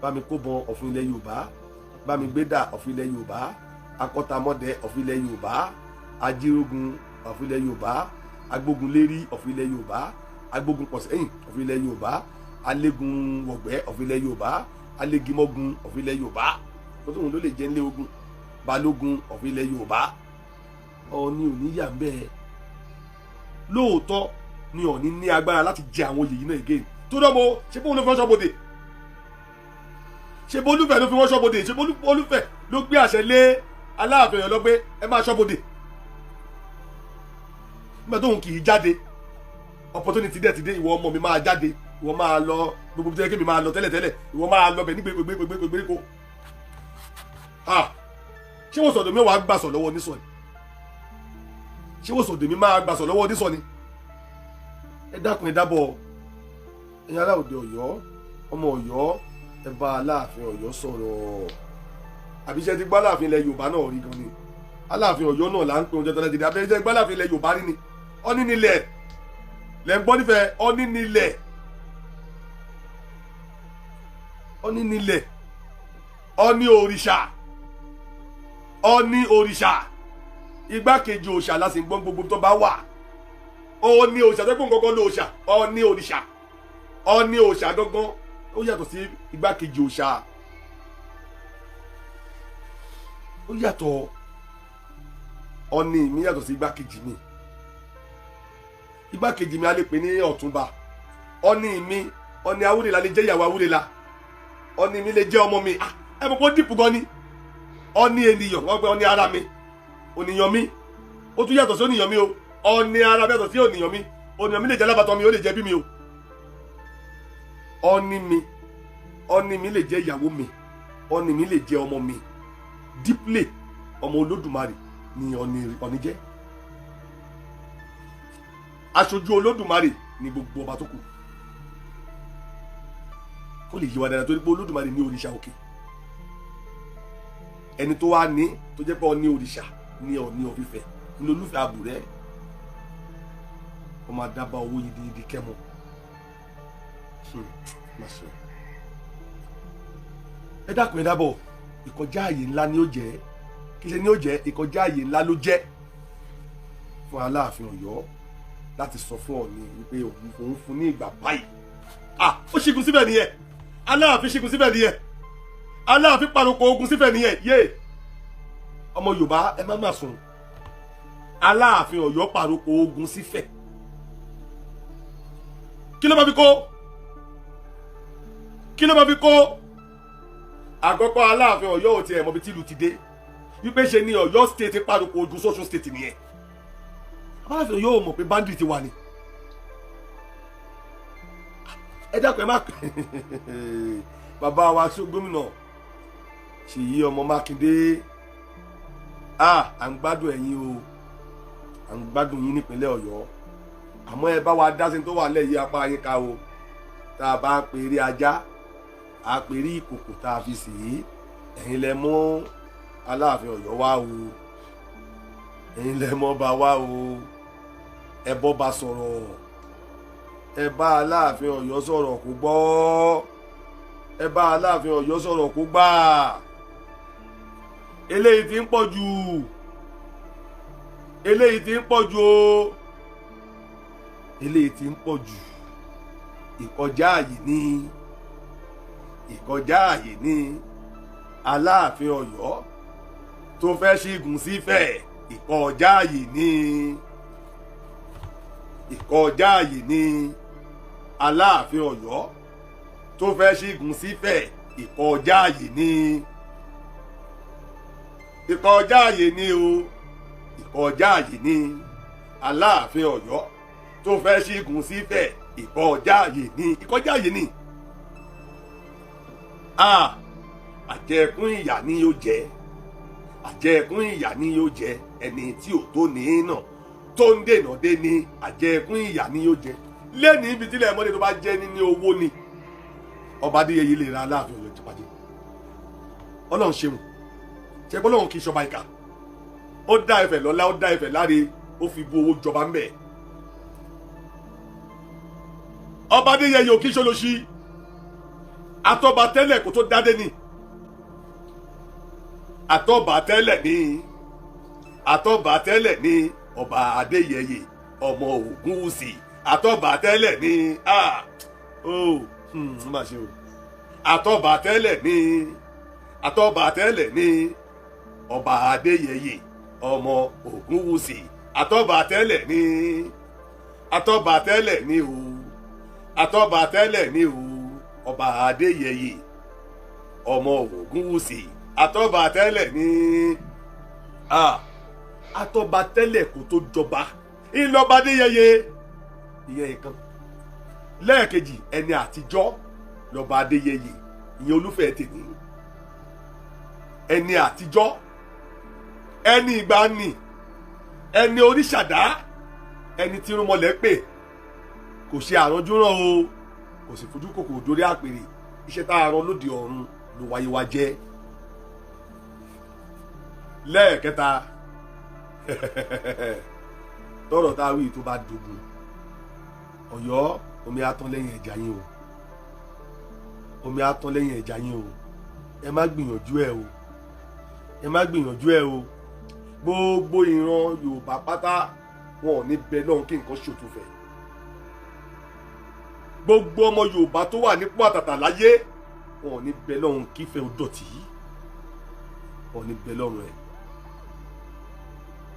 bá mi kóbọn ọ̀fun ilẹ̀ Yorùbá, bá mi gbédà ọ̀fun ilẹ̀ Yorùbá, akọ́tamọ́dẹ ọ̀fun ilẹ̀ Yorùbá, ajírógun ọ̀fun ilẹ̀ Yorùbá, agbógunlérí ọ̀fun ilẹ̀ Yorùbá, agbógun pọ̀sẹ́yìn ọ̀fun ilẹ̀ Yorùbá, alégun wọ̀gbẹ́ ọ̀fun ilẹ̀ Yorùbá, alégimọ́gun ọ̀fun ilẹ̀ Yorùbá, tó tóun ló lè jẹ́ ńlé ogun, balógun ọ̀fun ilẹ̀ Yorùbá. Ọọ̀ni ò ní yà ń bẹ́ẹ̀. Lóòótọ́ ni Ọọ̀ni ní agbára láti jẹ àwọn oyè yìí náà again. Tó dọ́mọ ṣé bóun ló fi wọ́n ṣọ́bodè, ṣé bólúfẹ̀ ló fi wọ́n ṣọ́bodè, ṣé bólúfẹ̀ ló gbé àṣẹ lé Aláàfin Ọ̀yọ́ lọ pé ẹ máa ṣọ́bodè. Nígbà tóun kì í jáde, opportunity dẹ̀ ti dé, ìwọ ọmọ mi máa jáde, ìwọ máa lọ gbogbo tó yẹ kí mi máa lọ tẹ́lẹ̀tẹ́lẹ̀, ìwọ máa lọ bẹ̀ ní gbègbègbègbègbèkó. Ṣé wọ́n sọ̀dọ̀ mi wàá gbàsọ̀ lọ́wọ́ onísọ̀ ni? Ṣé wọ́n sọ̀dọ̀ mi máa gbàsọ̀ lọ́wọ́ onísọ̀ ni? Ẹ dákun, ẹ dábọ̀, ẹ̀yin ará òde Ọ̀yọ́, ọmọ Ọ̀yọ́, ẹ bá Aláàfin Ọ̀yọ́ sọ̀rọ̀. Àbí ṣe ti gbọ́ Aláàfin ilẹ̀ Yorùbá náà rí gan ni? Aláàfin Ọ̀yọ́ náà là ń pè oúnjẹ tọ́lá ti dé. Àbí ṣe gbọ́ Aláàfin ilẹ̀ Yorùbá rí ni? Ọ̀ní nílẹ̀ lẹ́ ń gbọ́ nífẹ̀ẹ́, ọ̀ní nílẹ̀, ọ̀ní nílẹ̀, ọ̀ní òrìṣà, ọ̀ní òrìṣà, igbákejì òòṣà la sì ń gbọ́n gbogbo tó bá wà. Ọ̀ní òòṣà tó gbọ́n gangan ló òòṣà, ọ̀ní òrìṣà, ọ̀ní òòṣà gangan ó yàtọ̀ sí igbákejì òòṣà, ó yàtọ̀. Ọ̀ní mi yàtọ̀ sí igbákejì mi. Igbákejì mi a lè pè ní ọ̀túnba. Ọ̀ní mi, ọ̀ní awúrẹ́la lè jẹ́ ìyàwó awúrẹ́la, ọ̀ní mi lè jẹ́ ọmọ mi. Ẹ mọ̀ pé ó dìpù gan ni. Ọ̀ní ènìyàn, wọ́n pẹ́ ọ̀ní ara mi, ònìyàn mi, ó tún yàtọ̀ sí ònìyàn mi o. Ọ̀ní ara mi yàtọ̀ sí ònìyàn mi. Ònìyàn mi lè jẹ́ alábàtàn mi, ó lè jẹ́ bí mi o. Ọ̀ní mi, ọ̀ní mi lè jẹ́ ìyàwó mi, ọ̀ní mi lè jẹ́ ọmọ mi. Deeply ọmọ Olódùmarè ni ọ̀ní jẹ́. Aṣojú Olódùmarè ni gbogbo ọba tó kù. Kó lè yí wa dáadáa torí pé Olódùmarè ní òrìṣà òkè. Ẹni tó wá ní tó jẹ́ pé ọ̀ní òrìṣà ní Ọọ̀ni of Ifẹ̀ ní olúfẹ́ àbúrẹ́. Ọmọ adábá owó yìí kẹ́mọ. Ẹ dákun, ẹ dábọ̀, ìkọjá àyè ńlá ni ó jẹ́. Kí ṣe ni ó jẹ́? Ìkọjá àyè ńlá ló jẹ́ fún Aláàfin Ọ̀yọ́ láti sọ fún Ọọ̀ni wípé òun fún ní ìgbà báyìí. Ó ṣígun síbẹ̀ nìyẹn. Aláàfin ṣígun síbẹ̀ nìyẹn. Aláàfin paroko ogun síbẹ̀ nìyẹn. Yé ọmọ Yorùbá, ẹ má má sùn. Aláàfin Ọ̀yọ́ paroko ogun sífẹ̀. Kí ló máa fi kó? Kí ló máa fi kó? Àkọ́kọ́ Aláàfin Ọ̀yọ́ ò tiẹ̀ mọ̀bi tí ìlú ti dé. Wípé ṣe ni Ọ̀yọ́ state paroko ogun sọ́sùn state nìyẹn. Aláàfin Ọ̀yọ́ ò mọ̀ pé boundary ti wà ní. Ẹ dákun, ẹ má bàbá wa sí gómìnà Ṣèyí ọmọ Mákindé, à ń gbádùn ẹ̀yin o, à ń gbádùn yín nípínlẹ̀ Ọ̀yọ́. Àmọ́ ẹ bá wa dá sí tó wà lẹ́yìn apá yín ká o. Tá a bá pèrè ajá, a pèrè ìkòkò tá a fi sè é. Ẹ̀yin lẹ mú Aláàfin Ọ̀yọ́ wá o, ẹ̀yin lẹ mọ́ bá wá o. Ẹ bọ́ bá sọ̀rọ̀, ẹ bá Aláàfin Ọ̀yọ́ sọ̀rọ̀ kó gbọ́, ẹ bá Aláàfin Ọ̀yọ́ sọ̀rọ̀ kó gbà. Eléyìí ti ń pọ̀ jù, eléyìí ti ń pọ̀ jù o, eléyìí ti ń pọ̀ jù. Ìkọjá àyè ni, ìkọjá àyè ni Aláàfin Ọ̀yọ́ tó fẹ́ ṣígun sífẹ̀. Ìkọjá àyè ni, ìkọjá àyè ni Aláàfin Ọ̀yọ́ tó fẹ́ ṣígun sífẹ̀. Ìkọjá àyè ni, ìkọjá àyè ni o, ìkọjá àyè ni Aláàfin Ọ̀yọ́ tó fẹ́ ṣígun sífẹ̀. Ìkọjá àyè ni, ìkọjá àyè ni. Àjẹkún ìyà ni yóò jẹ, àjẹkún ìyà ni yóò jẹ ẹni tí ò tó ní náà tó ń dènà dé ní. Àjẹkún ìyà ni yóò jẹ lẹ́ni ibi tílẹ̀ mọ́lẹ̀ tó bá jẹ́ níní owó ni. Ọba Adéyẹyè lè ra Aláàfin Ọ̀yọ́ jẹpajẹ. Ọlọ́run ṣeun, ṣe pé Ọlọ́run kì í ṣọba ìkà. Ó dá Ifẹ̀ lọ́lá, ó dá Ifẹ̀ láre, ó fi bu owó jọba ń bẹ̀. Ọba Adéyẹyè ò kí ṣolóṣì, àtọba tẹ́lẹ̀ kó tó dádé ni, àtọba tẹ́lẹ̀ ni, àtọba tẹ́lẹ̀ ni ọba Adéyẹyè ọmọ Ògúnwùsì, àtọba tẹ́lẹ̀ ni, ó má ṣe o, àtọba tẹ́lẹ̀ ni, àtọba tẹ́lẹ̀ ni ọba Adéyẹyè ọmọ Ògúnwùsì, àtọba tẹ́lẹ̀ ni, àtọba tẹ́lẹ̀ ni o, àtọba tẹ́lẹ̀ ni o, ọba Adéyẹyè ọmọ Ògúnwùsì, àtọba tẹ́lẹ̀ ni, àtọba tẹ́lẹ̀ kó tó jọba ìlọba Adéyẹyè. Ìyẹn ìkan. Lẹ́ẹ̀kejì, ẹni àtijọ́ lọ́ba Adéyẹyè, ìyẹn olúfẹ́ tèmi, ẹni àtijọ́, ẹni ìgbàanì, ẹni oríṣàdá, ẹni tí irúnmọlẹ̀ pè, kò ṣe àránjúràn o, kò sì fojú kòkò dórí àpèrè, iṣẹ́ tá a rán lóde ọ̀run ló wáyé wá jẹ́. Lẹ́ẹ̀kẹta, tọrọ tá a wí tó bá dogun, Ọ̀yọ́ omi á tán lẹ́yìn ẹja yín o, omi á tán lẹ́yìn ẹja yín o, ẹ má gbìyànjú ẹ o, ẹ má gbìyànjú ẹ o. Gbogbo ìran Yorùbá pátá wọn ò ní bẹ lọ́hùn kí nǹkan ṣòtúfẹ̀. Gbogbo ọmọ Yorùbá tó wà nípò àtàtà láyé wọn ò ní bẹ lọ́hùn kí ìfẹ́ ó dọ̀tí, wọn ò ní bẹ lọ́rùn ẹ̀,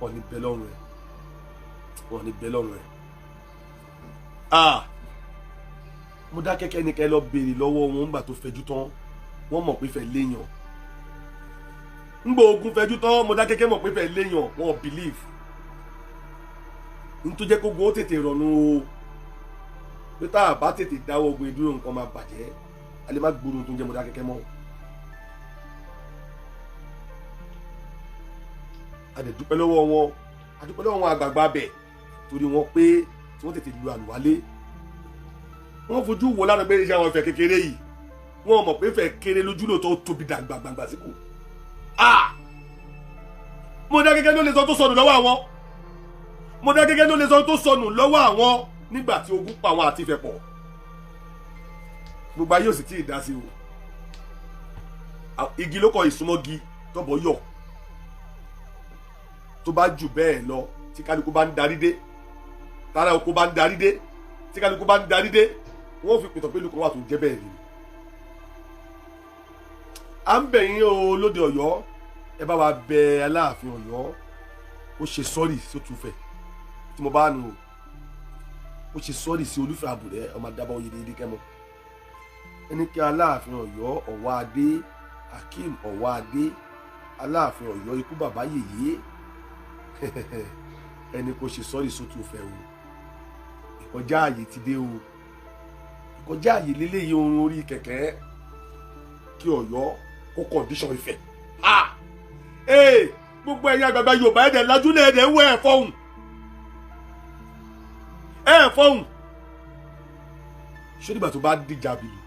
wọn ò ní bẹ lọ́rùn ẹ̀, wọn ò ní bẹ lọ́rùn ẹ̀. Mo dá kẹ́kẹ́ ní kẹ́ lọ béèrè lọ́wọ́ wọn nígbà tó fẹjú tán, wọ́n mọ̀ pé fẹ́ léèyàn. Ngbà ogun fẹjú tán, mo dá kẹ́kẹ́ mọ̀ pé fẹ́ léèyàn, wọn believe. N tó jẹ́ kógun ó tètè rọ̀nù o, pé tá a bá tètè dáwọ́ ogun ìdúró nǹkan máa bàjẹ́, a lè má gbóòórùn tó ń jẹ́ mo dá kẹ́kẹ́ mọ́. A dẹ̀ dúpẹ́ lọ́wọ́ wọn, a dúpẹ́ lọ́wọ́ wọn àgbààgbà bẹ̀ torí wọn pé tí wọ́n tètè lu àlùwálé. Wọ́n fojú wo lánàá pé iṣẹ́ àwọn Ifẹ̀ kékeré yìí, wọ́n mọ̀ pé Ifẹ̀ kéré lójú lóòótọ́, ó tóbi dàgbàgbàgbà síkù. Mo dá kẹ́kẹ́ ló lè sọ tó sọnù lọ́wọ́ àwọn, mo dá kẹ́kẹ́ ló lè sọ tó sọnù lọ́wọ́ àwọn nígbà tí ogun pa àwọn àti Ifẹ̀ pọ̀. Gbogbo ayé ò sì tí ì dá sí o. Igi ló kọ ìsúnmọ́gi tọ́bọ̀ yọ̀, tó bá jù bẹ́ẹ̀ lọ tí kálukú bá ń darí dé, tára oko bá ń darí dé, tí kálukú bá ń darí dé, wọ́n fi pìtàn pé ìlú kan wà tó jẹ́ bẹ́ẹ̀ ni. À ń bẹ̀ yín o lóde Ọ̀yọ́, ẹ bá wa bẹ Aláàfin Ọ̀yọ́, ó ṣe sọ́ọ̀rì sótúfẹ̀ tí mo bá nù o, ó ṣe sọ́ọ̀rì sí Olúfẹ́ Àbùrẹ́ ọmọ adábọ̀ oyè déédéé kẹ́mọ́. Ẹni kí Aláàfin Ọ̀yọ́ Ọ̀wáadé Akeem Ọ̀wáadé, Aláàfin Ọ̀yọ́ ikú bàbá yèyé, ẹni kò ṣe sọ́ọ̀rì sótúfẹ̀ o, ìkọjá àyè ti dé o, ìkọjá àyè lélẹ́yìí ohun orí kẹ̀kẹ́ kí Ọ̀yọ́ kó kọ̀ǹdíṣọ̀n Ifẹ̀. Gbogbo ẹ̀yin àgbààgbà Yorùbá ẹ̀dẹ̀ lajúlẹ̀ ẹ̀dẹ̀ ń wọ ẹ̀ fọ́hùn, ẹ̀ fọ́hùn. Ṣó dìgbà tó bá dìjà bìlù?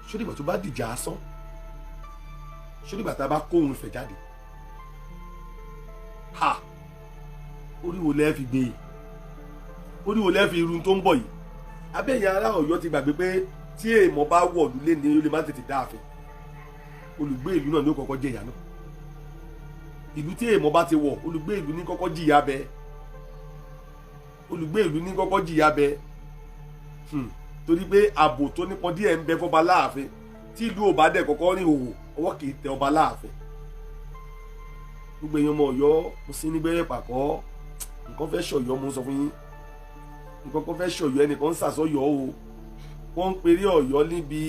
Ṣó dìgbà tó bá dìjà asán? Ṣó dìgbà tá a bá kóhun Ifẹ̀ jáde? Orí wo lẹ́ fi gbé e? Orí wo lẹ́ fi irun tó ń bọ̀ yìí? Abẹ́yẹn ará Ọ̀yọ́ ti gbàgbé pé tí èèmọ̀ bá wọ̀lú lé ní ó lè má tètè dáàfin. Olùgbé ìlú náà ní ó kọ́kọ́ jẹ̀yà náà. Ìlú tí èèmọ̀ bá ti wọ̀, olùgbé ìlú ní kọ́kọ́ jìyà bẹ́ẹ̀. Olùgbé ìlú ní kọ́kọ́ jìyà bẹ́ẹ̀. Torí pé ààbò tó nípọn díẹ̀ ń bẹ fọba láàfin, tí ìlú ò bá dẹ̀ kọ́kọ́ rìn òwò, ọwọ́ kì í tẹ ọba láàfin. Gbogbo èèyàn ọmọ Ọ̀yọ́, mo sì ní gbẹ́rẹ́ pàkọ́, nǹkan fẹ́ ṣọ̀yọ́, mo ń sọ fún yín, nǹkan kan fẹ́ ṣọ̀yọ́, ẹnìkan ń sàsọ́yọ́ o, wọ́n ń perí Ọ̀yọ́ níbi,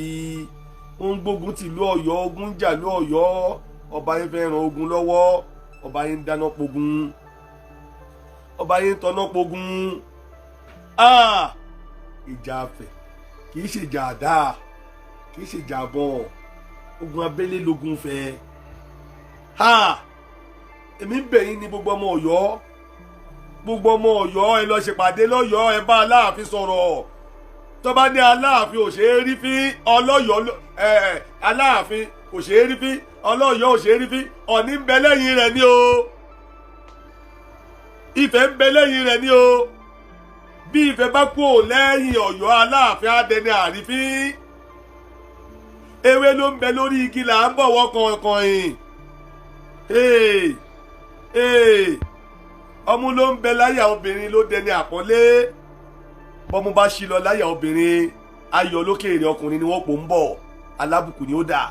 wọ́n ń gbógun tìlú Ọ̀yọ́, ogun ń jà lú Ọ̀yọ́, ọba yín fẹ́ ran ogun lọ́wọ́, ọba yín ń dáná pogun, ọba yín ń tọ́ná pogun. Ìjà afẹ́ kì í ṣe ìjà àdá, kì í ṣe ìjà àbọ̀n, ogun abẹ́lé lógun fẹ́. Èmi ń bẹ̀ yín ní gbogbo ọmọ Ọ̀yọ́, gbogbo ọmọ Ọ̀yọ́ ẹ lọ ṣèpàdé lọ́yọ̀ọ́, ẹ bá Aláàfin sọ̀rọ̀. Tó bá ní Aláàfin ò ṣeé rí fín, ọlọ́yọ̀ọ́ Aláàfin kò ṣeé rí fín, Ọlọ́yọ̀ ò ṣe é rí fín. Ọ̀ní ń bẹ lẹ́yìn rẹ̀ ni o, Ifẹ̀ ń bẹ lẹ́yìn rẹ̀ ni o. Bí Ifẹ̀ bá kú ò lẹ́yìn Ọ̀yọ́, Aláàfin adẹni àrífín. Ewé ló ń bẹ lórí igi là ń bọ̀wọ́ kọ̀ọ̀kọ̀yìn. Ọmú ló ń bẹ láyà obìnrin ló dẹni àpọ́nlé. Bọ́mú bá ṣí lọ láyà obìnrin, ayọ̀ lókèèrè ọkùnrin ni wọ́n pò ń bọ̀, alábùkù ni ó dà.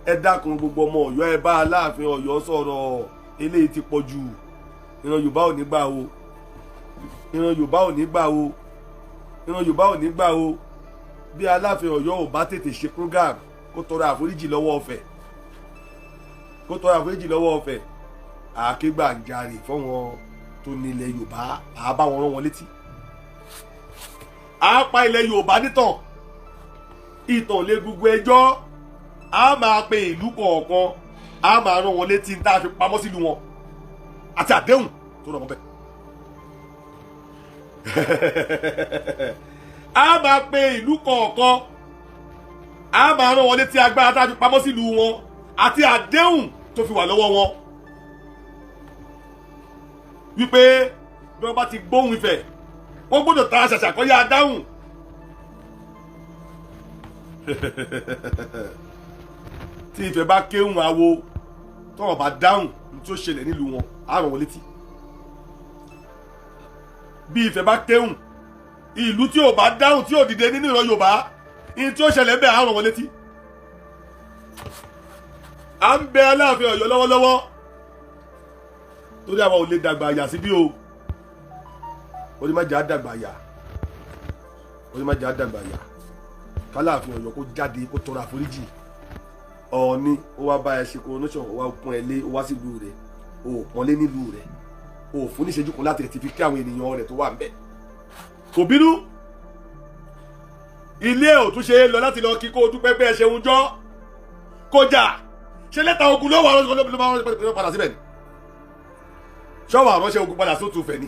Ẹ dákun gbogbo ọmọ Ọ̀yọ́, ẹ bá Aláàfin Ọ̀yọ́ sọ̀rọ̀. Eléyìí ti pọ̀ jù. Ìran Yorùbá ò ní gbà o, ìran Yorùbá ò ní gbà o, ìran Yorùbá ò ní gbà o. Bí Aláàfin Ọ̀yọ́ ò bá tètè ṣe program, kó tọrọ àforíjì lọ́wọ́ Ọ̀fẹ́, kó tọrọ àforíjì lọ́wọ́ Ọ̀fẹ́, àákégbàǹjarè fáwọn tó nílẹ̀ Yorùbá, àá bá wọn rán wọn létí. Àá pa ilẹ̀ Yorùbá nítàn, ìtàn lé gbogbo ẹjọ́. A máa pe ìlú kọ̀ọ̀kan, a máa rán wọn létí tá a fi pamọ́ sílùú wọn àti àdéhùn tó rọ̀ mọ́ bẹ́ẹ̀. A máa pe ìlú kọ̀ọ̀kan, a máa rán wọn létí agbára tá a fi pamọ́ sílùú wọn àti àdéhùn tó fi wà lọ́wọ́ wọn, wípé bí wọ́n bá ti gbóhùn Ifẹ̀, wọ́n gbọ́dọ̀ ta ṣàṣà kọ́ yá dáhùn. Tí Ifẹ̀ bá kéhùn awo, tọ́wọ́n bá dáhùn ní tí ó ṣẹlẹ̀ nílùú wọn, á rán wọn létí. Bí Ifẹ̀ bá kéhùn, ìlú tí ò bá dáhùn, tí ò dìde nínú ìran Yorùbá, ní tí ó ṣẹlẹ̀ bẹ́ẹ̀, á rán wọn létí. À ń bẹ Aláàfin Ọ̀yọ́ lọ́wọ́lọ́wọ́, torí àwa ò lè dàgbà àyà síbí o. Orí má jẹ́ á dàgbà àyà, orí má jẹ́ á dàgbà àyà. K'Aláàfin Ọ̀yọ́ kó jáde kó tọrọ àforíjì. Ọ̀ọ́ni ó wá bá ẹ ṣe coronation, ó wá pọ́n ẹ lé, ó wá sílùú rẹ̀, ó pọ́n lé nílùú rẹ̀, ó fún níṣẹ́jú kan láti ti fi kí àwọn ènìyàn rẹ̀ tó wà ńbẹ̀. Kò bínú, ilé ò tún ṣe é lọ láti lọ kí kó dúpẹ́ pé ẹ ṣeun jọ́ kọjá ṣe lẹ́tà ogun ló wà lọ́sọ̀rọ̀ padà síbẹ̀ ni. Ṣọ́wọ́ àránṣẹ́ ogun padà sótú fẹ̀ ni.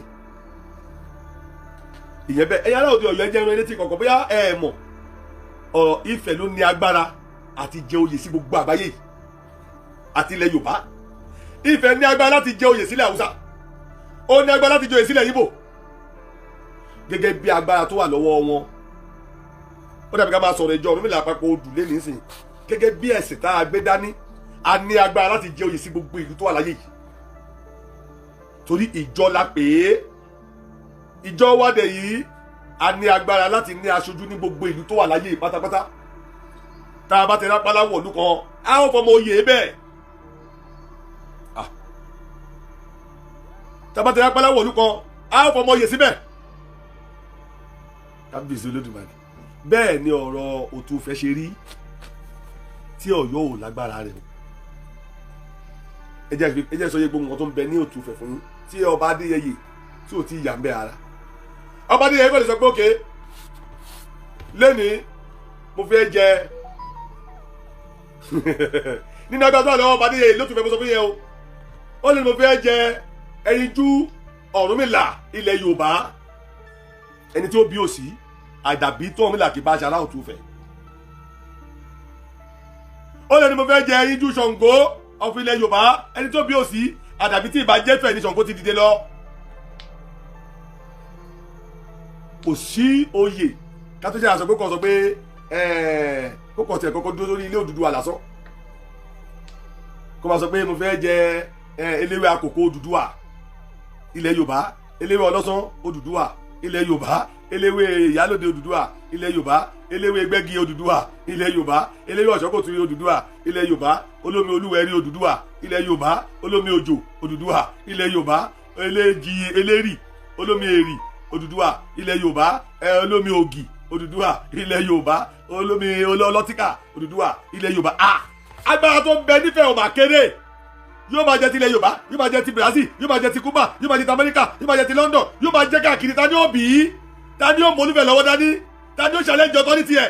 Ìyẹn bẹ́ẹ̀. Ẹ̀yin ará òde Ọ̀yọ́, ẹ jẹ́ ẹran létí kọ̀ọ̀kan bóyá ẹ mọ̀, ọ̀rọ̀ Ifẹ̀ ló ní agbára àti jẹ oyè sí gbogbo àgbáyé yìí àti ilẹ̀ Yorùbá. Ifẹ̀ ní agbára láti jẹ oyè sílẹ̀ Haúsá, ó ní agbára láti jẹ oyè sílẹ̀ Ìgbò, gẹ́gẹ́ bí agbára tó wà lọ́wọ́ wọn. Ó dàbí ká máa sọ̀rọ̀ ìjọ Ọ̀rúnmìlà àpapọ̀ odù lé nísìn, gẹ́gẹ́ bí ẹ̀sìn tá a gbé dání, a ní agbára láti jẹ oyè sí gbogbo ìlú tó wà láyé yìí, torí ìjọ la pè é. Ìjọ wádẹ yìí, a ní agbára láti ní aṣojú ní gbogbo ìlú tó wà láyé yìí pátápátá. Tá a bá ti rápálá wọ̀lú kan, a ó fọmọ oyè bẹ́ẹ̀. Tá a bá ti rápálá wọ̀lú kan, a ó fọmọ oyè síbẹ̀. Kábíyèsí Olódùmarè. Bẹ́ẹ̀ ni ọ̀rọ̀ Òtúfẹ̀ ṣe rí, tí Ọ̀yọ́ ò lágbára rẹ̀ o. Ẹ jẹ́ sọ yé gbogbo nǹkan tó ń bẹ ní Òtúfẹ̀ fún yín, tí ọba Adéyẹyè tí ò ti yà ń bẹ ara. Ọba Adéyẹyè kò lè sọ pé òkè lẹ́nìí mo fẹ́ jẹ nínú agbára tó wà lọ́wọ́ ọba Adéyẹyè lótùfẹ́, mo sọ fún yẹn o. Ó lè ní mo fẹ́ jẹ ẹyinjú Ọ̀rúnmìlà ilẹ̀ Yorùbá, ẹni tí ó bí òsì àdàbí tó Ọ̀rúnmìlà kì bá aṣọ aláwọ̀ Òtúfẹ̀. Ó lè ní mo fẹ́ jẹ ẹyinjú Ṣàngó ọ̀fìn ilẹ̀ Yorùbá, ẹni tó bí òsì àdàbí tí ìbá jẹ́ fẹ̀ ní Ṣàngó ti dìde lọ. Kò sí oyè kátó ṣe àṣọ pé kò sọ pé kó kọ̀ tiẹ̀ kọ́kọ́ dúró sórí ilé Odùduwà lásán, kó máa sọ pé mo fẹ́ jẹ eléwé àkókò Odùduwà ilẹ̀ Yorùbá, eléwé ọlọ́sán Odùduwà ilẹ̀ Yorùbá, eléwé ìyálòde Odùduwà ilẹ̀ Yorùbá, eléwé gbẹ́gi Odùduwà ilẹ̀ Yorùbá, eléwé ọ̀ṣọ́kòtù Odùduwà ilẹ̀ Yorùbá, olómi olúwẹ̀rí Odùduwà ilẹ̀ Yorùbá, olómi òjò Odùduwà ilẹ̀ Yorùbá, eléjì elérì olómi èrì Odùduwà ilẹ̀ Yorùbá, olómi ògì Odùduwà ilẹ̀ Yorùbá, olómi ọlọ́tíkà Odùduwà ilẹ̀ Yorùbá. Agbára tó ń bẹ nífẹ̀ẹ́ ọba kéré. Yóò máa jẹ ti ilẹ̀ Yorùbá, yóò máa jẹ ti Brazil, yóò máa jẹ ti Cuba, yóò máa jẹ ti Amẹ́ríkà, yóò máa jẹ ti London, yóò máa jẹ káàkiri. Ta ni ó bì í? Ta ni ó mọ Olúfẹ̀ lọ́wọ́ dání? Ta ni ó challenge authority ẹ̀?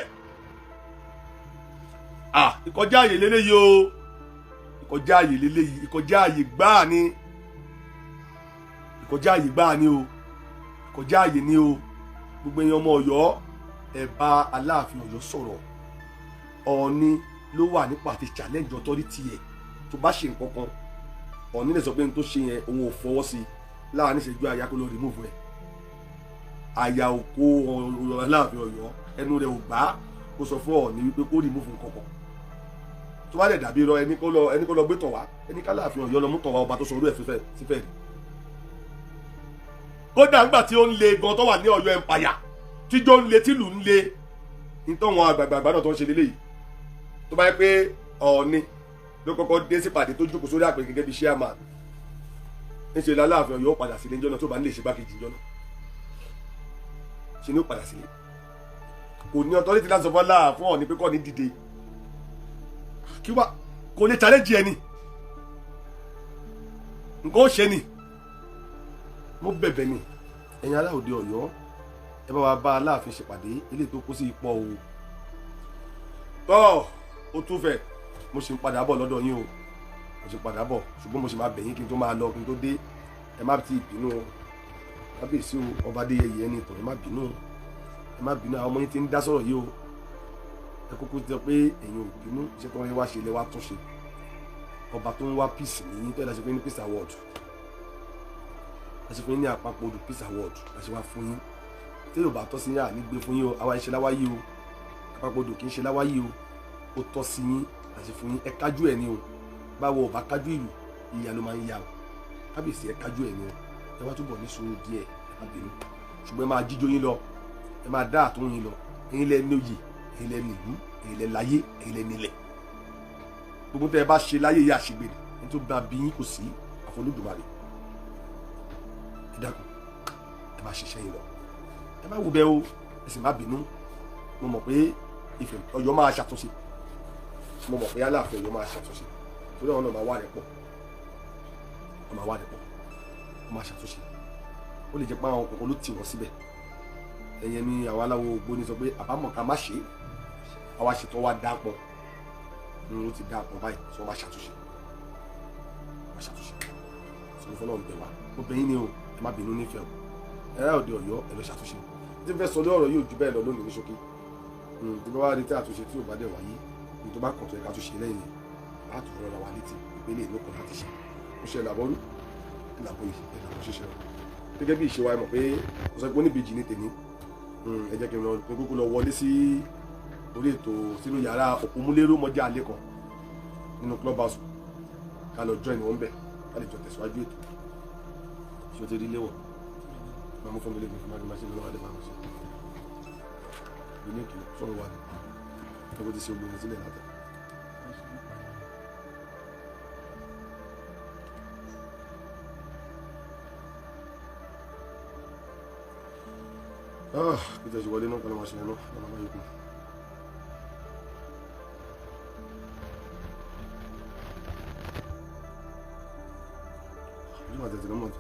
Ìkọjá àyè lélẹ́yìí o, ìkọjá àyè lélẹ́yìí, ìkọjá àyè gbáà ni, ìkọjá àyè gbáà ni o, ìkọjá àyè ni o. Gbogbo èèyàn ọmọ Ọ̀yọ́, ẹ bá Aláàfin Ọ̀yọ́ sọ̀rọ̀. Ọọ̀ni ló wà nípa àti challenge authority ẹ̀. Tó bá ṣe nǹkan kan, Ọọ̀ni lè sọ pé n tó ṣe yẹn òun ò fọwọ́ sí i, láàrin ìṣẹ́jú àyà kó lọ remove ẹ̀. Àyà òkó Aláàfin Ọ̀yọ́ ẹnu rẹ̀ ò gbà kó sọ fún Ọọ̀ni wípé kó remove nǹkan kan. Tó bá dẹ̀ dàbí irọ́, ẹni kó lọ gbé tọ̀ wá, ẹni k'Aláàfin Ọ̀yọ́ lọ mú tọ̀ wá, ọba tó sọ orú ẹ̀ sífẹ̀ rí. Kódà ńgbà tí ó ń le gan tó wà ní Ọ̀yọ́ empire, tíjọ́ ń le tìlù ń le, nítorí àwọn àgbààgbà náà tó ń ṣe lélẹ́yìí. Tó bá yẹ pé Ọọ̀ni ló kọ́kọ́ dé sípàdé tó jókòó sórí àpè gẹ́gẹ́ bí chairman, ńṣe l'Aláàfin Ọ̀yọ́ padà sílé ńjọ́ náà. Tó bá ní lè ṣe gbákejì ńjọ́ náà, ṣe ni ó padà sílé. Kò ní authority láti sọ fún Aláàfin Ọọ̀ni pé kọ́ ní dìde kí wá, kò lè challenge ẹni, nǹkan ó ṣe ni. Mo bẹ̀bẹ̀ ni, ẹ̀yin ará òde Ọ̀yọ́, ẹ bá wa bá Aláàfin ṣèpàdé ilé tó kó sí ipò o. Tọ́ ó tún fẹ́, mo sì ń padà bọ̀ lọ́dọ̀ yín o, mo sì ń padà bọ̀, ṣùgbọ́n mo sì máa bẹ̀ yín kí n tó máa lọ, kí n tó dé. Ẹ má ti bínú o, kábíyèsí o, ọba Adéyẹyè ẹni ìtàn, ẹ má bínú o, ẹ má bínú. Àwọn ọmọ yín ti ń dá sọ̀rọ̀ yìí o. Ẹ kúkú ti sọ pé ẹ̀yin ò bínú, iṣẹ́ tó ń wá ṣe lẹ wá tún ṣe. Ọba tó ń wá peace nìyí tó yẹ láti fún yín ní peace award, láti fún yín ní àpapọ̀ odò peace award láti wá fún yín. Tí yóò bá tọ́ sí yín, àní gbé fún yín o. Àwa ìṣe láwáyé o, àpapọ̀ odò kì í ṣe láwáyé o. Ó tọ́ sí yín láti fún yín. Ẹ kájú ẹ̀ ni o. Báwo ò bá kájú ìlú, ìyá ló máa ń yá o. Kábíyèsí, ẹ kájú ẹ̀ ni o. Ẹ wá túbọ̀ ní sùúrù díẹ̀, ẹ má bínú, ṣùgbọ́n ẹ máa jíjó yín lọ, ẹ máa dá àtún yín lọ. Ẹ̀yin lẹ ní oyè, ẹ̀yin lẹ nílùú, ẹ̀yin lẹ láyé, ẹ̀yin lẹ nílẹ̀. Gbogbo tẹ́ ẹ bá ṣe láyé yìí àṣegbè ni, ẹni tó bá bí yín kò sí àfọlódùmarè. Ẹ dákun, ẹ máa ṣiṣẹ́ yín lọ, ẹ má wo bẹ́ẹ̀ o, ẹ sì má bínú. Mo mọ̀ pé Ifẹ̀ Ọ̀yọ́ máa ṣàtúnṣe, mo mọ̀ pé Aláàfin Ọ̀yọ́ máa ṣàtúnṣe, torí àwọn náà máa wà rẹ̀ pọ̀, wọ́n máa wà rẹ̀ pọ̀, wọ́n máa ṣàtúnṣe. Ó lè jẹ́ pé àwọn kọ̀ọ̀kan ló tì wọ́n síbẹ̀. Ẹ̀yẹn ni àwọn aláwo ògbóni sọ pé àbámọ̀ ká má ṣe é, àwa ṣètò wa dá pọ̀, ó ti dá pọ̀ báyìí, sọ wọ́n máa ṣàtúnṣe, máa ṣàtúnṣe. Sọ fún Ọlọ́run bẹ̀ wá, mo bẹ̀ yín ni o, ẹ má bínú nífẹ̀ẹ́ o. Ẹ̀rá òde Ọ̀yọ́, ẹ lọ ṣàtúnṣe. Tí n fẹ́ sọ lórí ọ̀rọ̀ yóò ju bẹ́ẹ̀ lọ lónìí ní ṣókí. Tí bá wá rí tí àtúnṣe tí ò bá dẹ̀ wáyé, ní tó bá kàn tó yẹ ká tún ṣe lẹ́yìn, á tún rọra wa létí ìpele ìlú kan láti ṣe. Ó ṣe làbọ́rú, làbọ̀ yìí, làbọ̀ ṣiṣẹ́ o. Gẹ́gẹ́ bí ìṣe wa, ẹ mọ̀ pé mo sọ pé oníbejì ní tèmi. Ẹ jẹ́ kí n lọ kúkú lọ wọlé sí orí ètò sínú yàrá òpómúléró mọ́jà alẹ́ kan nínú club house, ká lọ join wọn bẹ̀, ká lè jọ tẹ̀síwájú ètò. Ṣé o ti rí léwọ̀? Máa mú fún mi lé mi fún mi máa ṣe lọ́wọ́ adé máa ṣe. Ìbínú ìkìlọ̀ sọ̀rọ̀ wà ní. Ẹ kò ti ṣe obìnrin sílẹ̀ látẹ̀. Kí tẹ̀sí wọlé náà kọ́ni máa ṣe lẹ́nu ọ̀nà máa yọkùn. Ojú màá tẹ̀sí lọ́mọ̀ tó.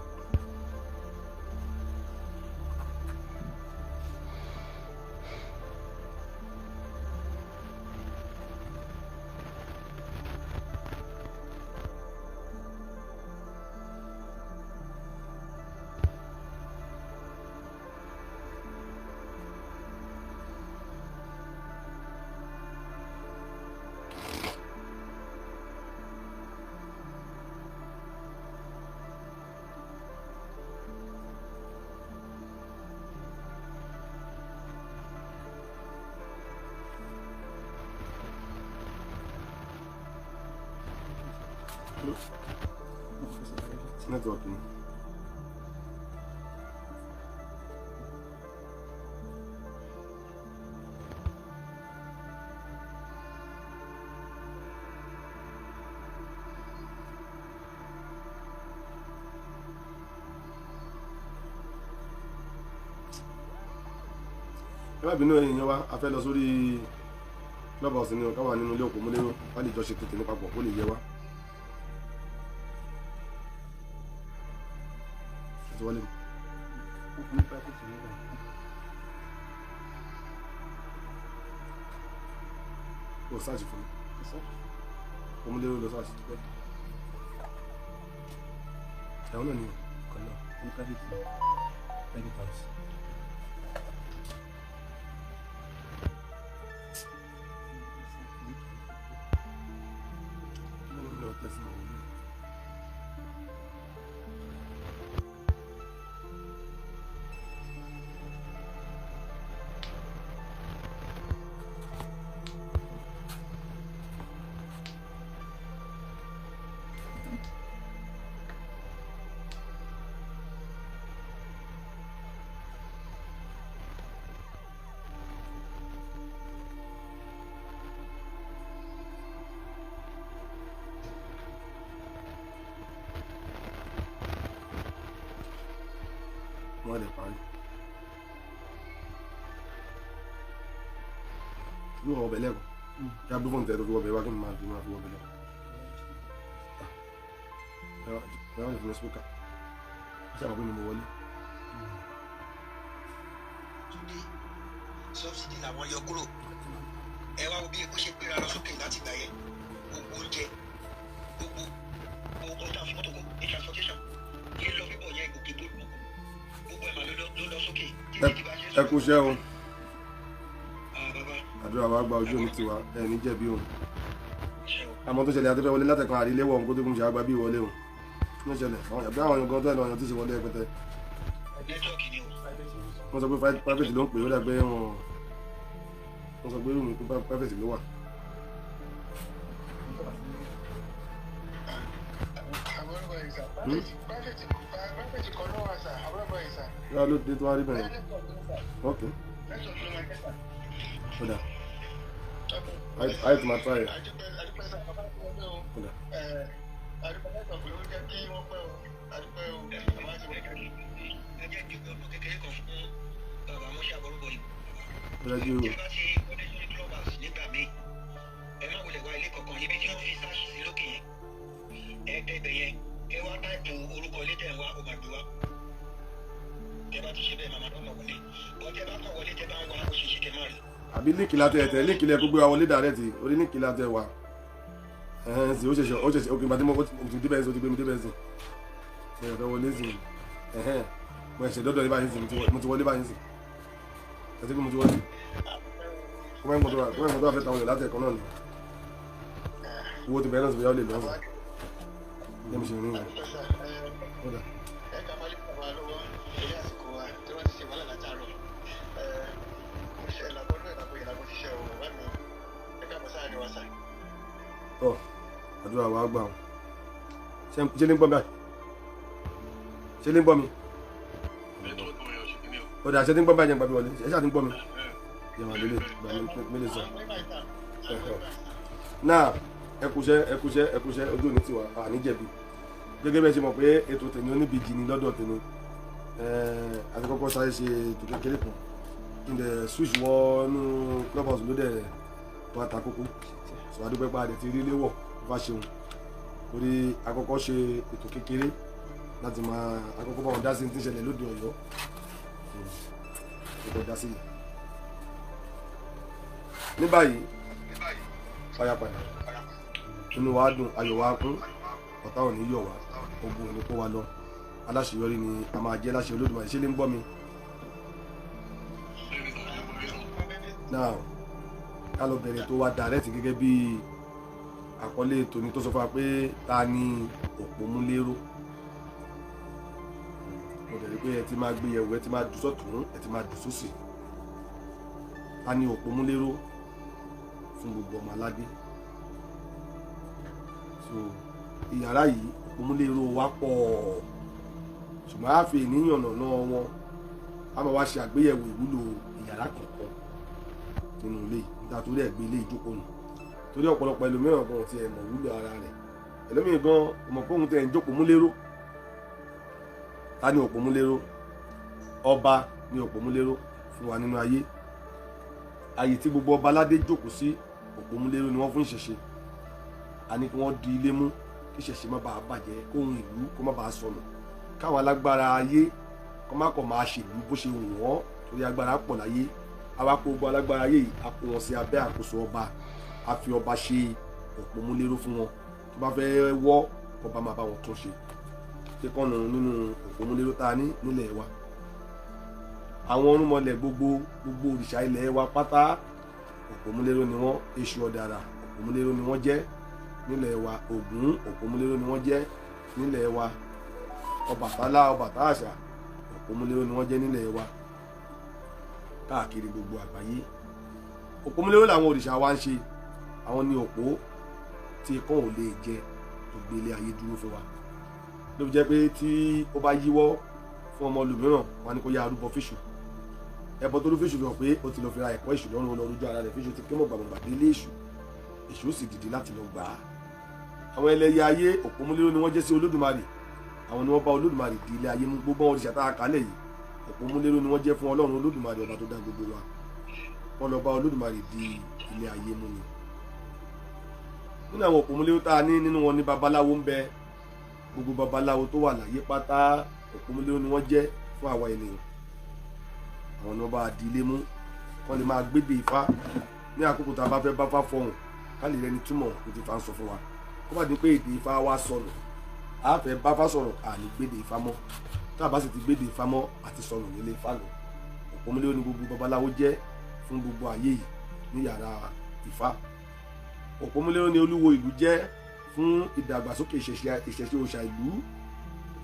Network ni. Ẹ má bínú ẹ̀yin wa, a fẹ́ lọ sórí club house ni o, ká wà nínú ilé òpómúléró, ká lè jọ ṣe tètè ní papọ̀ kó lè yẹ wá. Wọlé. O sáàjì fún mi. Òpómúléró lọ sáàjì. Ẹ̀wọ̀n náà ni o. Kan náà, ní private private house. Wọ́n lè parí. Yóò wọ ọbẹ̀ lẹ́kọ̀ọ́. Kí a gbé fóònù tẹ̀ tó fi wọ ọbẹ̀ wá kí n máa fi wọ ọbẹ̀ lẹ́kọ̀ọ́. Ẹ wá lè fi lọ spíkà. Ẹ ṣe àmọ́ pé mi mo wọlé. Subsidy làwọn yọ kúrò. Ẹ wá wo bí epo ṣe gbéra lọ sókè láti gbà yẹn. Gbogbo oúnjẹ, gbogbo ọ̀tá fún mọ́tò ní transportation, lílọ bíbọ̀ yẹn gòkè gbogbo gbogbo ẹ̀ mà ló lọ sókè. Ẹ kú iṣẹ́ o. Àdúrà wa gba ojú omi tiwa, ẹ ní jẹ̀bi o. Àmọ́ tó ṣẹlẹ̀ àti fẹ́ wọlé látẹ̀kan àríléwọ̀ nǹkan tó kún ṣe àgbà bí ìwọlé o. Kí ló ṣẹlẹ̀? Àwọn ìyàgbé àwọn gan tó ẹ̀ lọ ọ̀yàn tí ṣe wọlé ẹgbẹ́tẹ. Wọ́n sọ pé private ló ń pè é, ó dàgbé wọn. Wọ́n sọ pé rúùmù pé private ló wà. Yàrá ló dé tó wá rí bẹ̀rẹ̀. Ok. Ó dà. Ayé tó máa try ẹ̀. Ó dà. Ó dà ju. Àbí líǹkì látẹ ẹ̀tẹ̀ líǹkì lẹ gbogbo àwọn lédà rẹ ti orí líǹkì látẹ wà ẹ̀hẹ́n sì ó ṣẹ̀ṣẹ̀ òkè ìgbà tí mo ti débẹ̀ sí ó ti gbé mi débẹ̀ sí mo yẹ̀ fẹ́ wọlé sí ẹ̀hẹ́n mo ẹ̀ṣẹ̀ dọ́dọ̀ yìí báyìí sí mo ti wọlé báyìí sí ẹ̀sìn pé mo ti wọlé kó má ìmọ̀ tó wà fẹ́ ta wọlé látẹ̀ kan náà ni owó ti bẹ̀rẹ̀ náà sì bẹ̀rẹ̀ ó lè lọ́sàn ní mo ṣe rìn rìn ó dà. Tọ́ àdúrà wa gbà ọ́. Ṣé lè ń gbọ́ mi báyìí? Ṣé lè ń gbọ́ mi? Ó dà, ṣé lè ń gbọ́ mi báyìí? Jẹ́ n gbàgbé wọlé. Ẹ ṣáà ti ń gbọ́ mi. Jẹ́ màá lélẹ̀ gbà mí lè sọ. Náà ẹ kúṣẹ́ ẹ kúṣẹ́ ẹ kúṣẹ́ ojú òní tiwa àní jẹ̀bi. Gẹ́gẹ́ bí ẹ ṣe mọ̀ pé ètò tèmi oníbejì ni lọ́dọ̀ tèmi. Àti kọ́kọ́ sáré ṣe ètò kékeré kan. Kí n dẹ̀ switch wọnú clubhouse ló dẹ̀ wá ta kókó. Sọ adúpẹ́ pa àdẹ̀ ti rí léwọ̀ bá ṣeun. Torí àkọ́kọ́ ṣe ètò kékeré láti máa àkọ́kọ́ bá wọn dá sí ní tí ń ṣẹlẹ̀ lóde Ọ̀yọ́. Àkọ́kọ́ dá sí i. Ní báyìí, fàyàpàdà, inú wa dùn, ayọ̀ wa kún, ọ̀tá ò ní yọ̀ wá, ogun ò ní kó wa lọ. Aláṣeyọrí ni a máa jẹ́ láṣẹ Olódùmarè. Ṣé lè ń gbọ́ mi? Now, ká lọ bẹ̀rẹ̀ tó wá direct gẹ́gẹ́ bí àkọlé tòní tó sọ fún wa pé ta ni òpómúléró. Mo dẹ̀ rí pé ẹ ti máa gbé yẹ̀wò, ẹ ti máa dùn sọ́tún, ẹ ti máa dùn sósì. Ta ni òpómúléró fún gbogbo ọmọ aládé? So ìyàrá yìí òpómúléró wa pọ̀, ṣùgbọ́n a fi ènìyàn nàná wọn, a máa wá ṣe àgbéyẹ̀wò ìwúlò ìyàrá kọ̀ọ̀kan nínú ilé yìí. Níta torí ẹ̀ gbé ilé ìjókòó nù, torí ọ̀pọ̀lọpọ̀ ẹlòmíràn gan ti ẹ̀ mọ̀ wúlò ara rẹ̀. Ẹlòmíràn gan mọ̀ pé òun tẹ̀ ń jókòó múléró. Ta ni òpómúléró? Ọba ni òpómúléró fún wa nínú ayé. Ayé tí gbogbo ọba aládé jókòó sí, òpómúléró ni wọ́n fún ìṣẹ̀ṣe. A ní kí wọ́n di ilé mú kí ìṣẹ̀ṣe má bàa bàjẹ́, kóhun ìlú kó má bàa sọnù, káwọn alágbára ayé kó má kọ̀ máa ṣèlú bó ṣe wù wọ́n, torí agbára pọ̀ láyé. Àwa kó gbogbo alágbára ayé yìí, a kó wọn sí abẹ́ àkóso ọba, a fi ọba ṣe òpómúléró fún wọn. Tó bá fẹ́ wọ́, ọba máa bá wọn tún ṣe. Kíkọ́nù nínú òpómúléró tá a ní nílẹ̀ wa. Àwọn ọ̀rúnmọlẹ̀ gbogbo gbogbo òrìṣà ilẹ̀ wa pátá òpómúléró ni wọ́n. Èṣù ọ̀dàrà òpómúléró ni wọ́n jẹ́ nílẹ̀ wa. Ògún òpómúléró ni wọ́n jẹ́ nílẹ̀ wa. Ọbàtálá Ọbàtálá òpómúléró ni wọ́n jẹ́ nílẹ̀ wa. Káàkiri gbogbo àgbáyé òpómúléró làwọn òrìṣà wa ń ṣe. Àwọn ní òpó tí ikán ò lè jẹ tó gbé ilé ayé dúró fún wa. Ló fi jẹ́ pé tí ó bá yíwọ́ fún ọmọ olùmíràn, wọn ni kó yá arúbọ fíṣù. Ẹbọ tó rú fíṣù fi hàn pé ó ti lọ fi ra ẹ̀kọ́ èṣù lọ́rùn, lọ rújú ara rẹ̀. Fíṣù ti ké mọ̀ gbàgbọ́gbà délé èṣù, èṣù sì dìde láti lọ gbà á. Àwọn ẹlẹ́yẹ ayé òpómúléró ni wọ́n jẹ́ sí Olódùmarè. Àwọn ni wọ́n bá Olódùmarè di ilé ayé mú. Gbogbo àwọn òrìṣà tá a kálẹ̀ yìí, Òpómúléró ni wọ́n jẹ́ fún Ọlọ́run Olódùmarè ọba tó dá gbogbo wa. Wọ́n lọ bá Olódùmarè di ilé ayé mú ni. Nínú àwọn òpómúléró tá a ní nínú wọn ní babaláwo ń bẹ. Gbogbo babaláwo tó wà láyé pátá òpómúléró ni wọ́n jẹ́ fún àwa ènìyàn. Àwọn ni wọ́n bá di ilé mú, kọ́ lè máa gbédè Ifá ní àkókò tá a bá fẹ́ bá fá fọhùn, ká lè rẹni túmọ̀ ní ti fa ń sọ fún wa. Kó bá di pé èdè Ifá wa sọnù, a fẹ́ bá fá sọ̀rọ̀, à ní gbédè Ifá mọ́. Tá a bá sì ti gbédè Ifá mọ́, àti sọnù nílé Ifá nù. Òpómúléró ni gbogbo babaláwo jẹ́ fún gbogbo ayé yìí ní yàrá Ifá. Òpómúléró ni olúwo ìlú jẹ́ fún ìdàgbàsókè ìṣẹ̀ṣe òòṣà ìlú.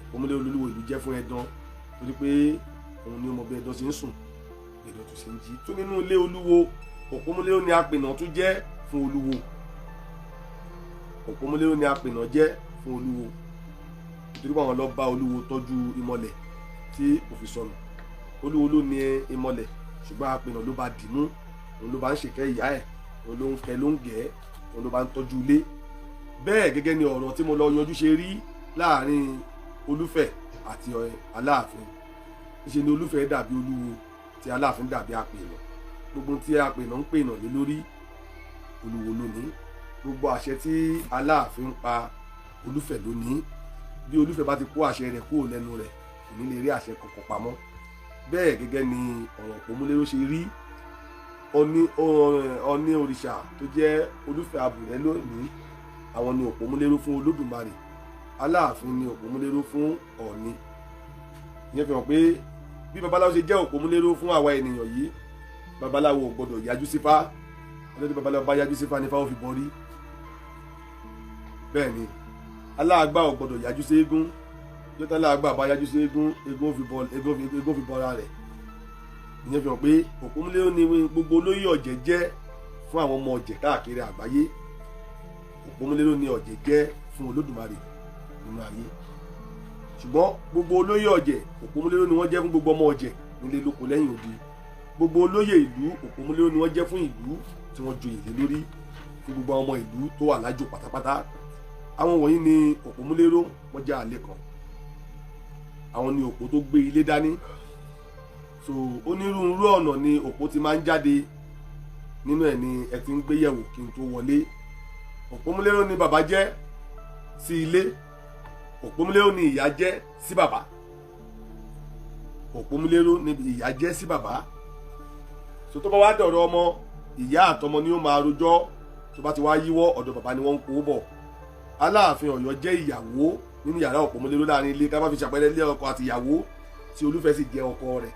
Òpómúléró olúwo ìlú jẹ́ fún ẹdán, torí pé òun ni ó mọ bí ẹdán ṣe ń sùn, ẹdán tó ṣe ń jí. Tó nínú ilé olúwo, òpómúléró ni apènà tún jẹ́ fún olúwo. Òpómúléró ni apènà jẹ́ fún olúwo, nítorí pé àwọn lọ bá olúwo tọ́jú ìmọ̀lẹ̀ tí kò fi sọnù. Olúwo ló ní ìmọ̀lẹ̀, ṣùgbọ́n apènà ló bá dì mú, òun ló bá ń ṣèkẹ́ ìyá ẹ̀, òun ló ń kẹ́ ló ń gẹ̀, òun ló bá ń tọ́jú ilé. Bẹ́ẹ̀ gẹ́gẹ́ ni ọ̀rọ̀ tí mo lọ yanjú ṣe rí láàrin Olúfẹ̀ àti Aláàfin. Níṣe ni Olúfẹ̀ dàbí olúwo, tí Aláàfin dàbí apènà. Gbogbo tí apènà ń pènà lé lórí, olúwo ló ní. Gbogbo àṣẹ tí Aláàfin ń pa, Olúfẹ̀ ló ní. Bí Olúfẹ̀ bá ti kó àṣẹ rẹ̀ kúrò lẹ́nu rẹ̀, kò ní lè rí àṣẹ kankan pamọ́. Bẹ́ẹ̀ gẹ́gẹ́ ni ọ̀rọ̀ òpómúléró ṣe rí. Ọní òrìṣà tó jẹ́ Olúfẹ̀ Àbùrẹ́ lónìí, àwọn ni òpómúléró fún Olódùmarè. Aláàfin ni òpómúléró fún Ọ̀ọ̀ni. Ìyẹn fi hàn pé bí babaláwo ṣe jẹ́ òpómúléró fún àwa ènìyàn yìí, babaláwo ò gbọdọ̀ yájú sífá. Ọjọ́ tí babaláwo bá yájú sífá ni Ifá ó fi bọrí. Bẹ́ẹ̀ ni aláàgbà ò gbọdọ̀ yájú sí eégún. Ọjọ́ tí aláàgbà bá yájú sí eégún, eégún fi bọra rẹ̀. Ìyẹn fi hàn pé òpómúléró ni gbogbo olóyè ọ̀jẹ̀ jẹ́ fún àwọn ọmọ ọ̀jẹ̀ káàkiri àgbáyé. Òpómúléró ni ọ̀jẹ̀ jẹ́ fún Olódùmarè nínú ayé. Ṣùgbọ́n gbogbo olóyè ọ̀jẹ̀, òpómúléró ni wọ́n jẹ́ fún gbogbo ọmọ ọ̀jẹ̀ nílé lóko lẹ́yìn odi. Gbogbo olóyè ìlú, òpómúléró ni wọ́n jẹ́ fún ìlú tí wọ́n joyè lé lórí, fún gbogbo ọmọ ìlú tó wà lájò pátápátá. Àwọn wọ̀nyí ni òpómúléró, wọ́n jẹ́ àlè kan. Àwọn ni òpó tó gbé ilé dání. So onírúurú ọ̀nà ni òpó ti máa ń jáde. Nínú ẹ̀ ni ẹ ti ń gbé yẹ̀wò kí n tó wọlé. Òpómúléró ni bàbá jẹ́ sí ilé. Òpómúléró ni ìyá jẹ́ sí bàbá. Òpómúléró ni ìyá jẹ́ sí bàbá. So tó bá wá dọ̀rọ̀ ọmọ, ìyá àtọmọ ni ó máa rojọ́. Tó bá ti wá yíwọ́, ọ̀dọ̀ bàbá ni wọ́n ń kó bọ̀. Aláàfin Ọ̀yọ́ jẹ́ ìyàwó nínú yàrá òpómúléró láàrin ilé. Ká má fi ṣàpẹẹrẹ ilé ọkọ àti ìyàwó tí Olúfẹ̀ sì jẹ́ ọkọ rẹ̀.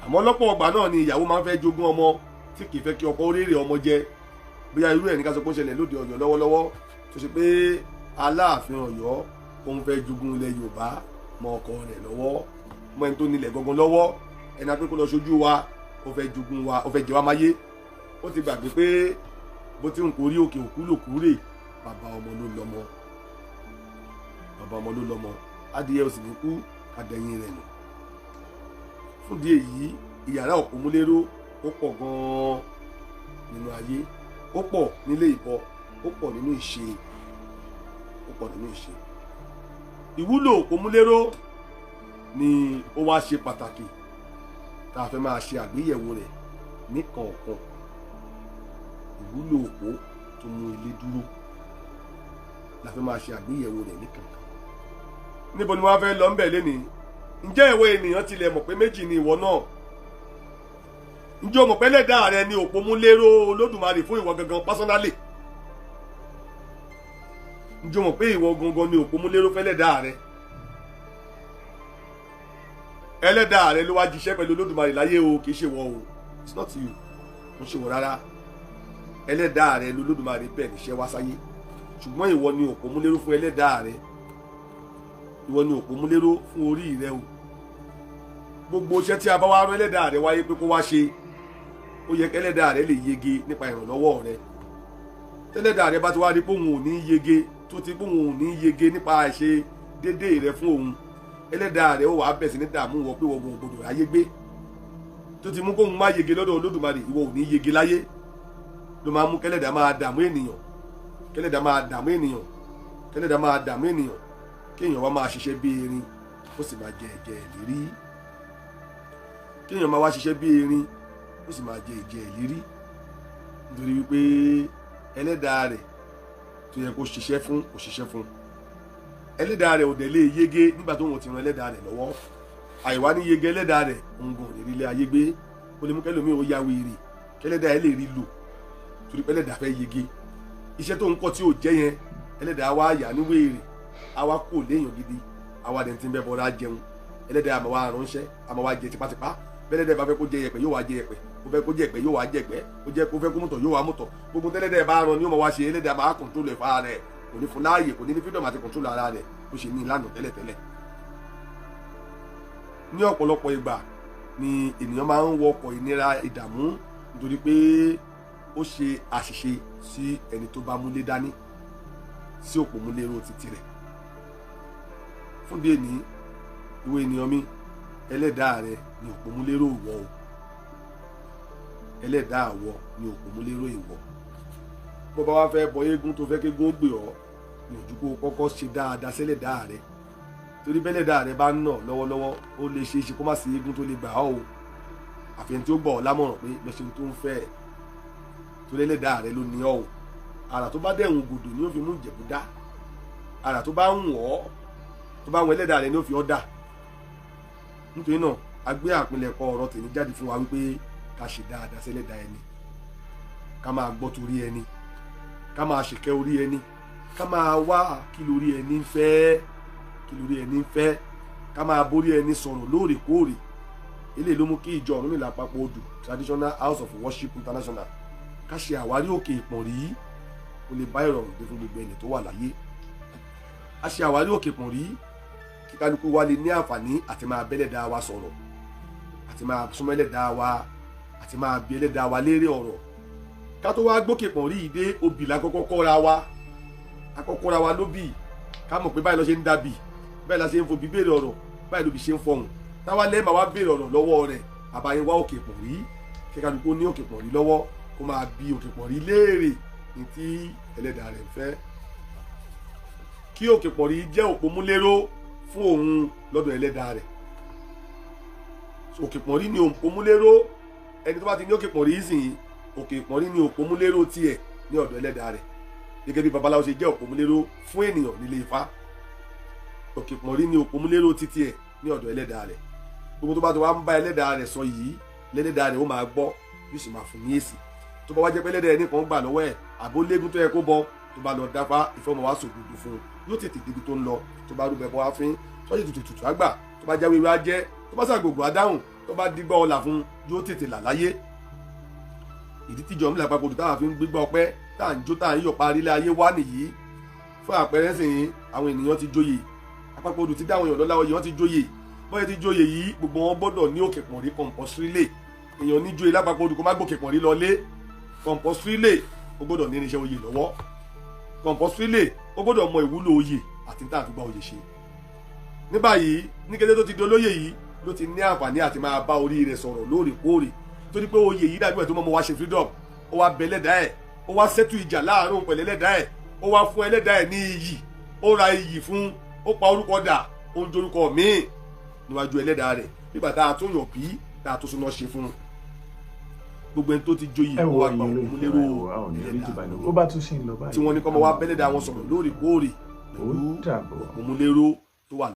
Àmọ́ lọ́pọ̀ ọgbà náà ni ìyàwó máa ń fẹ́ jogún ọmọ, tí kì í fẹ́ kí ọkọ rèrè ọmọ jẹ. Bóyá irú ẹ̀ ní ká sọ pé ó ṣẹlẹ̀ lóde Ọ̀yọ́ lọ́wọ́lọ́wọ́, tó ṣe pé Aláàfin Ọ̀yọ́ òun fẹ́ jogún ilẹ̀ Yorùbá mọ́ ọkọ rẹ̀ lọ́wọ́, mọ́ ẹni tó nílẹ̀ gangan lọ́wọ́, ẹni apẹ́ kó lọ ṣojú wa, ó fẹ́ jogún wa, ó fẹ́ jẹ wá máyé. Ó ti gbàgbé pé bó ti ń korí òkè òkú lòkú rè, bàbá ọmọ ló lọ́mọ. Bàbá ọmọ ló lọ́mọ. Adìyẹ ò sì ní kú adẹ̀yìn rẹ̀ nù. Fún ìdí èyí, ìyàrá òpómúléró ó pọ̀ gan-an nínú ayé, ó pọ̀ nílé ìbọ, ó pọ̀ nínú ìṣe, ó pọ̀ nínú ìṣe. Ìwúlò òpómúléró ni ó wá ṣe pàtàkì tá a fẹ́ máa ṣe àgbéyẹ̀wò rẹ̀ níkọ̀ọ̀kan. Ìwúlò òpó tó mú ilé dúró la fẹ́ máa ṣe àgbéyẹ̀wò rẹ̀ níkọ̀ọ̀kan. Níbo ni wọ́n fẹ́ lọ ńbẹ̀ lénìí? Ǹjẹ́ ìwọ ènìyàn tilẹ̀ mọ̀ pé méjì ni ìwọ náà? Ǹjẹ́ o mọ̀ pé ẹlẹ́dàá rẹ ni òpómúléró Olódùmarè fún ìwọ gangan pásánálì? Ǹjẹ́ o mọ̀ pé ìwọ gangan ni òpómúléró fẹ́lẹ́dàá rẹ? Ẹlẹ́dàá rẹ ló wá jíṣẹ́ pẹ̀lú Olódùmarè láyé o, kì í ṣe wọ o. It's not you. Kò ṣe wọ rárá. Ẹlẹ́dàá rẹ lolódùmarè bẹ́ẹ̀ níṣẹ́ wá sáyé. Ṣùgbọ́n ìwọ ni òpómúléró fún ẹlẹ́dàá rẹ. Ìwọ ni òpómúléró fún orí rẹ o. Gbogbo iṣẹ́ tí a bá wá rán ẹlẹ́dàá rẹ wáyé pé kó wá ṣe, ó yẹ kẹ́lẹ́dàá rẹ lè yege nípa ìrànlọ́wọ́ rẹ. Tẹ́lẹ́dàá rẹ bá ti wá rí pé òun ò ní yege, tó ti pé òun ò ní yege nípa àìṣe déédéé rẹ fún òun, ẹlẹ́dàá rẹ ó wàá bẹ̀ sí ní dààmú wọ pé wọ́n ò gbọdọ̀ ráyé gbé. Tó ti mú kóun má yege lọ́dọ̀ Olódùmarè, ìwọ ò ní yege láyé. Ló máa mú kẹ́lẹ́dàá máa dààmú ènìyàn, kẹ́lẹ́dàá máa dààmú ènìyàn, kẹ́lẹ́dàá máa dààmú ènìyàn, kéèyàn wá máa ṣiṣẹ́ bí erin, ó sì máa jẹ ẹ̀jẹ̀ ìlérí. Kéèyàn máa wá ṣiṣẹ́ bí erin, ó sì máa jẹ ìjẹ ìlérí, nítorí wípé ẹlẹ́dàá rẹ̀ tó yẹ kó ṣiṣẹ́ fún kò ṣiṣẹ́ fún. Ẹlẹ́dàá rẹ̀ ò dẹ̀ lè yege nígbà tó wọn ti ran ẹlẹ́dàá rẹ̀ lọ́wọ́. Àìwá ní yege ẹlẹ́dàá rẹ̀, òun gan ò lè rí ilé ayé gbé. Ó lè mú kẹlòmíì ó ya wèrè kẹlẹ́dàá ẹ lè rí lò, torí pé ẹlẹ́dàá fẹ́ yege iṣẹ́ tó ń kọ́ tí ò jẹ́ yẹn. Ẹlẹ́dàá wá yà ní wèrè, àwa kò léèyàn gidi, àwa dẹ̀ ti ń bẹ́ bọ́ra jẹun. Ẹlẹ́dàá àmọ́ wa ránṣẹ́, àmọ́ wa jẹ tipátipá. Bẹ́lẹ́dàá bá fẹ́ kó jẹ yẹ̀pẹ̀, yóò wá jẹ yẹ̀pẹ̀. Kó fẹ́ kó jẹ ẹ̀pẹ̀, yóò wá jẹ ẹ̀gbẹ́. Kó jẹ kó fẹ́ kó mọ̀tọ̀, yóò wá mọ̀tọ̀. Gbogbo tẹ́lẹ́dàá bá rán ni yóò máa wá ṣe. Ẹlẹ́dàá máa control ẹ̀fà rẹ̀, kò ní fún láàyè, kò ní ní freedom àti control ara rẹ̀ bó ṣe ní ìlànà tẹ́lẹ̀tẹ́lẹ̀. Ní ọ̀pọ̀lọpọ̀ ìgbà ni ènìyàn máa ń wọkọ̀ ìnira, ìdààmú, nítorí pé ó ṣe àṣìṣe sí ẹni tó bá múlé dání, sí òpó múléró títí rẹ̀. Fún díẹ̀ ní ìwé ènìyàn mi, ẹlẹ́dàá rẹ ni òpó múléró ìwọ o. Ẹlẹ́dàá àwọ ni òpó múléró ìwọ. Bó bá wá fẹ́ bọ eégún, tó fẹ́ kéégún ó gbè ọ́, ní ojú kó kọ́kọ́ ṣe dáadáa sẹ́lẹ̀dàá rẹ, torí bẹ́lẹ̀dàá rẹ bá ń nà lọ́wọ́lọ́wọ́, ó lè ṣe é ṣe kó má sí eégún tó lè gbà ọ́ o, àfihàn tí ó gbọ́ ọ lámọ̀ràn pé lọ ṣe ohun tó ń fẹ́ ẹ̀, torí ẹlẹ́dàá rẹ ló ní ọ́ o. Àrà tó bá dẹ̀hùn gòdò ni ó fi mú ìjẹ̀bú dá. Àrà tó bá ń wọ̀ ọ́, tó bá wọn ẹlẹ́dàá rẹ ni ó fi ọ́ dà. Nítorí náà, a gbé àpilẹ̀kọ ọ̀rọ̀ tèmi jáde fún wa wípé ká ṣe dáadáa sẹ́lẹ̀dàá ẹni, ká máa gbọ́ torí ẹni, ká máa ṣèkẹ́ orí ẹni, ká máa wá kí lórí ẹni ń fẹ́, kí lórí ẹni ń fẹ́, ká máa borí ẹni sọ̀rọ̀ lóòrèkóòrè. Eléyìí ló mú kí ìjọ Ọ̀rúnmìlà Àpapọ̀ Odù Traditional House of Worship International ká ṣe àwárí òkè Ìpọ̀nrí, kó lè bá ìrọ̀rùn dé fún gbogbo ẹni tó wà láyé. A ṣe àwárí òkè Ìpọ̀nrí kí kálukú wa lè ní àǹfààní àti máa bẹ́lẹ̀dá wa sọ̀rọ̀, àti máa súnmọ́ ẹlẹ́dàá wa, àti máa bi ẹlẹ́dàá wa léèrè ọ̀rọ̀. Ká tó wá gbókè Ìpọ̀nrí yìí dé, obì la kọ́kọ́ kọ́ra wa. A kọ́kọ́ kọ́ra wa lóbì, ká mọ̀ pé báyìí ló ṣe ń dàbì, báyìí la ṣe ń fobi béèrè ọ̀rọ̀, báyìí lóbi ṣe ń fọhùn. Táwa lẹ́ẹ̀ma wá béèrè ọ̀rọ̀ lọ́wọ́ rẹ̀, àbáyé wá òkè Ìpọ̀nrí, kí kálukú ní òkè Ìpọ̀nrí lọ́wọ́, kó máa bi òkè Ìpọ̀nrí léèrè ní tí ẹlẹ́dàá rẹ̀ ń fẹ́, kí òkè Ìpọ̀nrí jẹ́ òpómúléró fún òun lọ́dọ̀ ẹlẹ́dàá rẹ̀. Òkè Ìpọ̀nrí ni òpómúléró. Ẹni tó bá ti ní òkè Ìpọ̀nrí sìn, òkè Ìpọ̀nrí ni òpómúléró tiẹ̀ ní ọ̀dọ̀ ẹlẹ́dàá rẹ̀, gẹ́gẹ́ bí babaláwo ṣe jẹ́ òpómúléró fún ènìyàn nílé Ifá. Òkè Ìpọ̀nrí ni òpómúléró títí ẹ̀ ní ọ̀dọ̀ ẹlẹ́dàá rẹ̀. Gbogbo tó bá ti wá ń bá ẹlẹ́dàá rẹ̀ sọ yìí, lẹ́lẹ́dàá rẹ̀ ó máa gbọ́, yóò sì máa fún ní èsì. Tó bá wá jẹ́ pé ẹlẹ́dàá ẹni kan gbà lọ́wọ́ ẹ̀, àbó légún tó yẹ kó bọ, tó bá lọ dáfá, ìfẹ́ ọmọ wa sòdodo fún un, yóò tètè débi tó ń lọ. Tó bá rúbẹ bọ́ wá fín sọ́jú, tutù tutù àgbà, tó bá jáwé wá jẹ́, tó bá ṣàgbògbò adáhùn, tó bá dígbà ọlà fún, yóò tètè là láyé. Ìdí tíjọ Ọ̀rúnmìlà Àpapọ̀ Odù táwa fi ń gbégbá ọpẹ́, tá à ń jó, tá à ń yọ̀ parí ilé ayé wá nìyí. Fún àpẹẹrẹ sìn, àwọn ènìyàn ti jóyè Àpapọ̀ Odù, ti dá àwọn èèyàn lọ́lá oyè, wọ́n ti jóyè. Bọ́yẹ ti jóyè yìí, gbogbo wọn gbọ́dọ̀ ní òkè Ìpọ̀nrí compulsory. Èèyàn ní jóyè lápapọ̀ Odù kó má gbòkè Ìpọ̀nrí lọlé. Compulsory, ó gbọ́dọ̀ ní irinṣẹ́ oyè lọ́wọ́. Compulsory, ó gbọ́dọ̀ mọ ìwúlò oyè àti tá a fi gba oyè ṣe. Ní báyìí, ní kété tó ti di olóyè yìí, ló ti ní àǹfààní àti máa bá orí rẹ̀ sọ̀rọ̀ lóòrèkóòrè, torí pé oyè yìí dàbí ẹ̀ tó mọ́ wá ṣe freedom. Ó wá bẹ ẹlẹ́dàá ẹ̀, ó wá ṣẹ́tù ìjà láàárọ̀ pẹ̀lú ẹlẹ́dàá ẹ̀, ó wá fún ẹlẹ́dàá ẹ̀ ní iyì, ó ra iyì fún, ó pa orúkọ dà, ó ń dorúkọ míì níwájú ẹlẹ́dàá rẹ̀, nígbà tá a tún yàn bí tá a tún súná ṣe fún un. Gbogbo ẹni tó ti joyè Ẹ ó wo wá gba ẹ̀yin òkú olólùfẹ́ lérò wa, a ò ní rí jù ẹlẹ́dàá báyìí lọ. Ó bá tún ṣì ń lọ báyìí, tí wọ́n ní kọ́ mọ́ wá bẹ́lẹ́dàá wọn sọ̀rọ̀ lóòrèkóòrè Ó pẹ̀lú dàbọ̀. òpómúléró tó wà.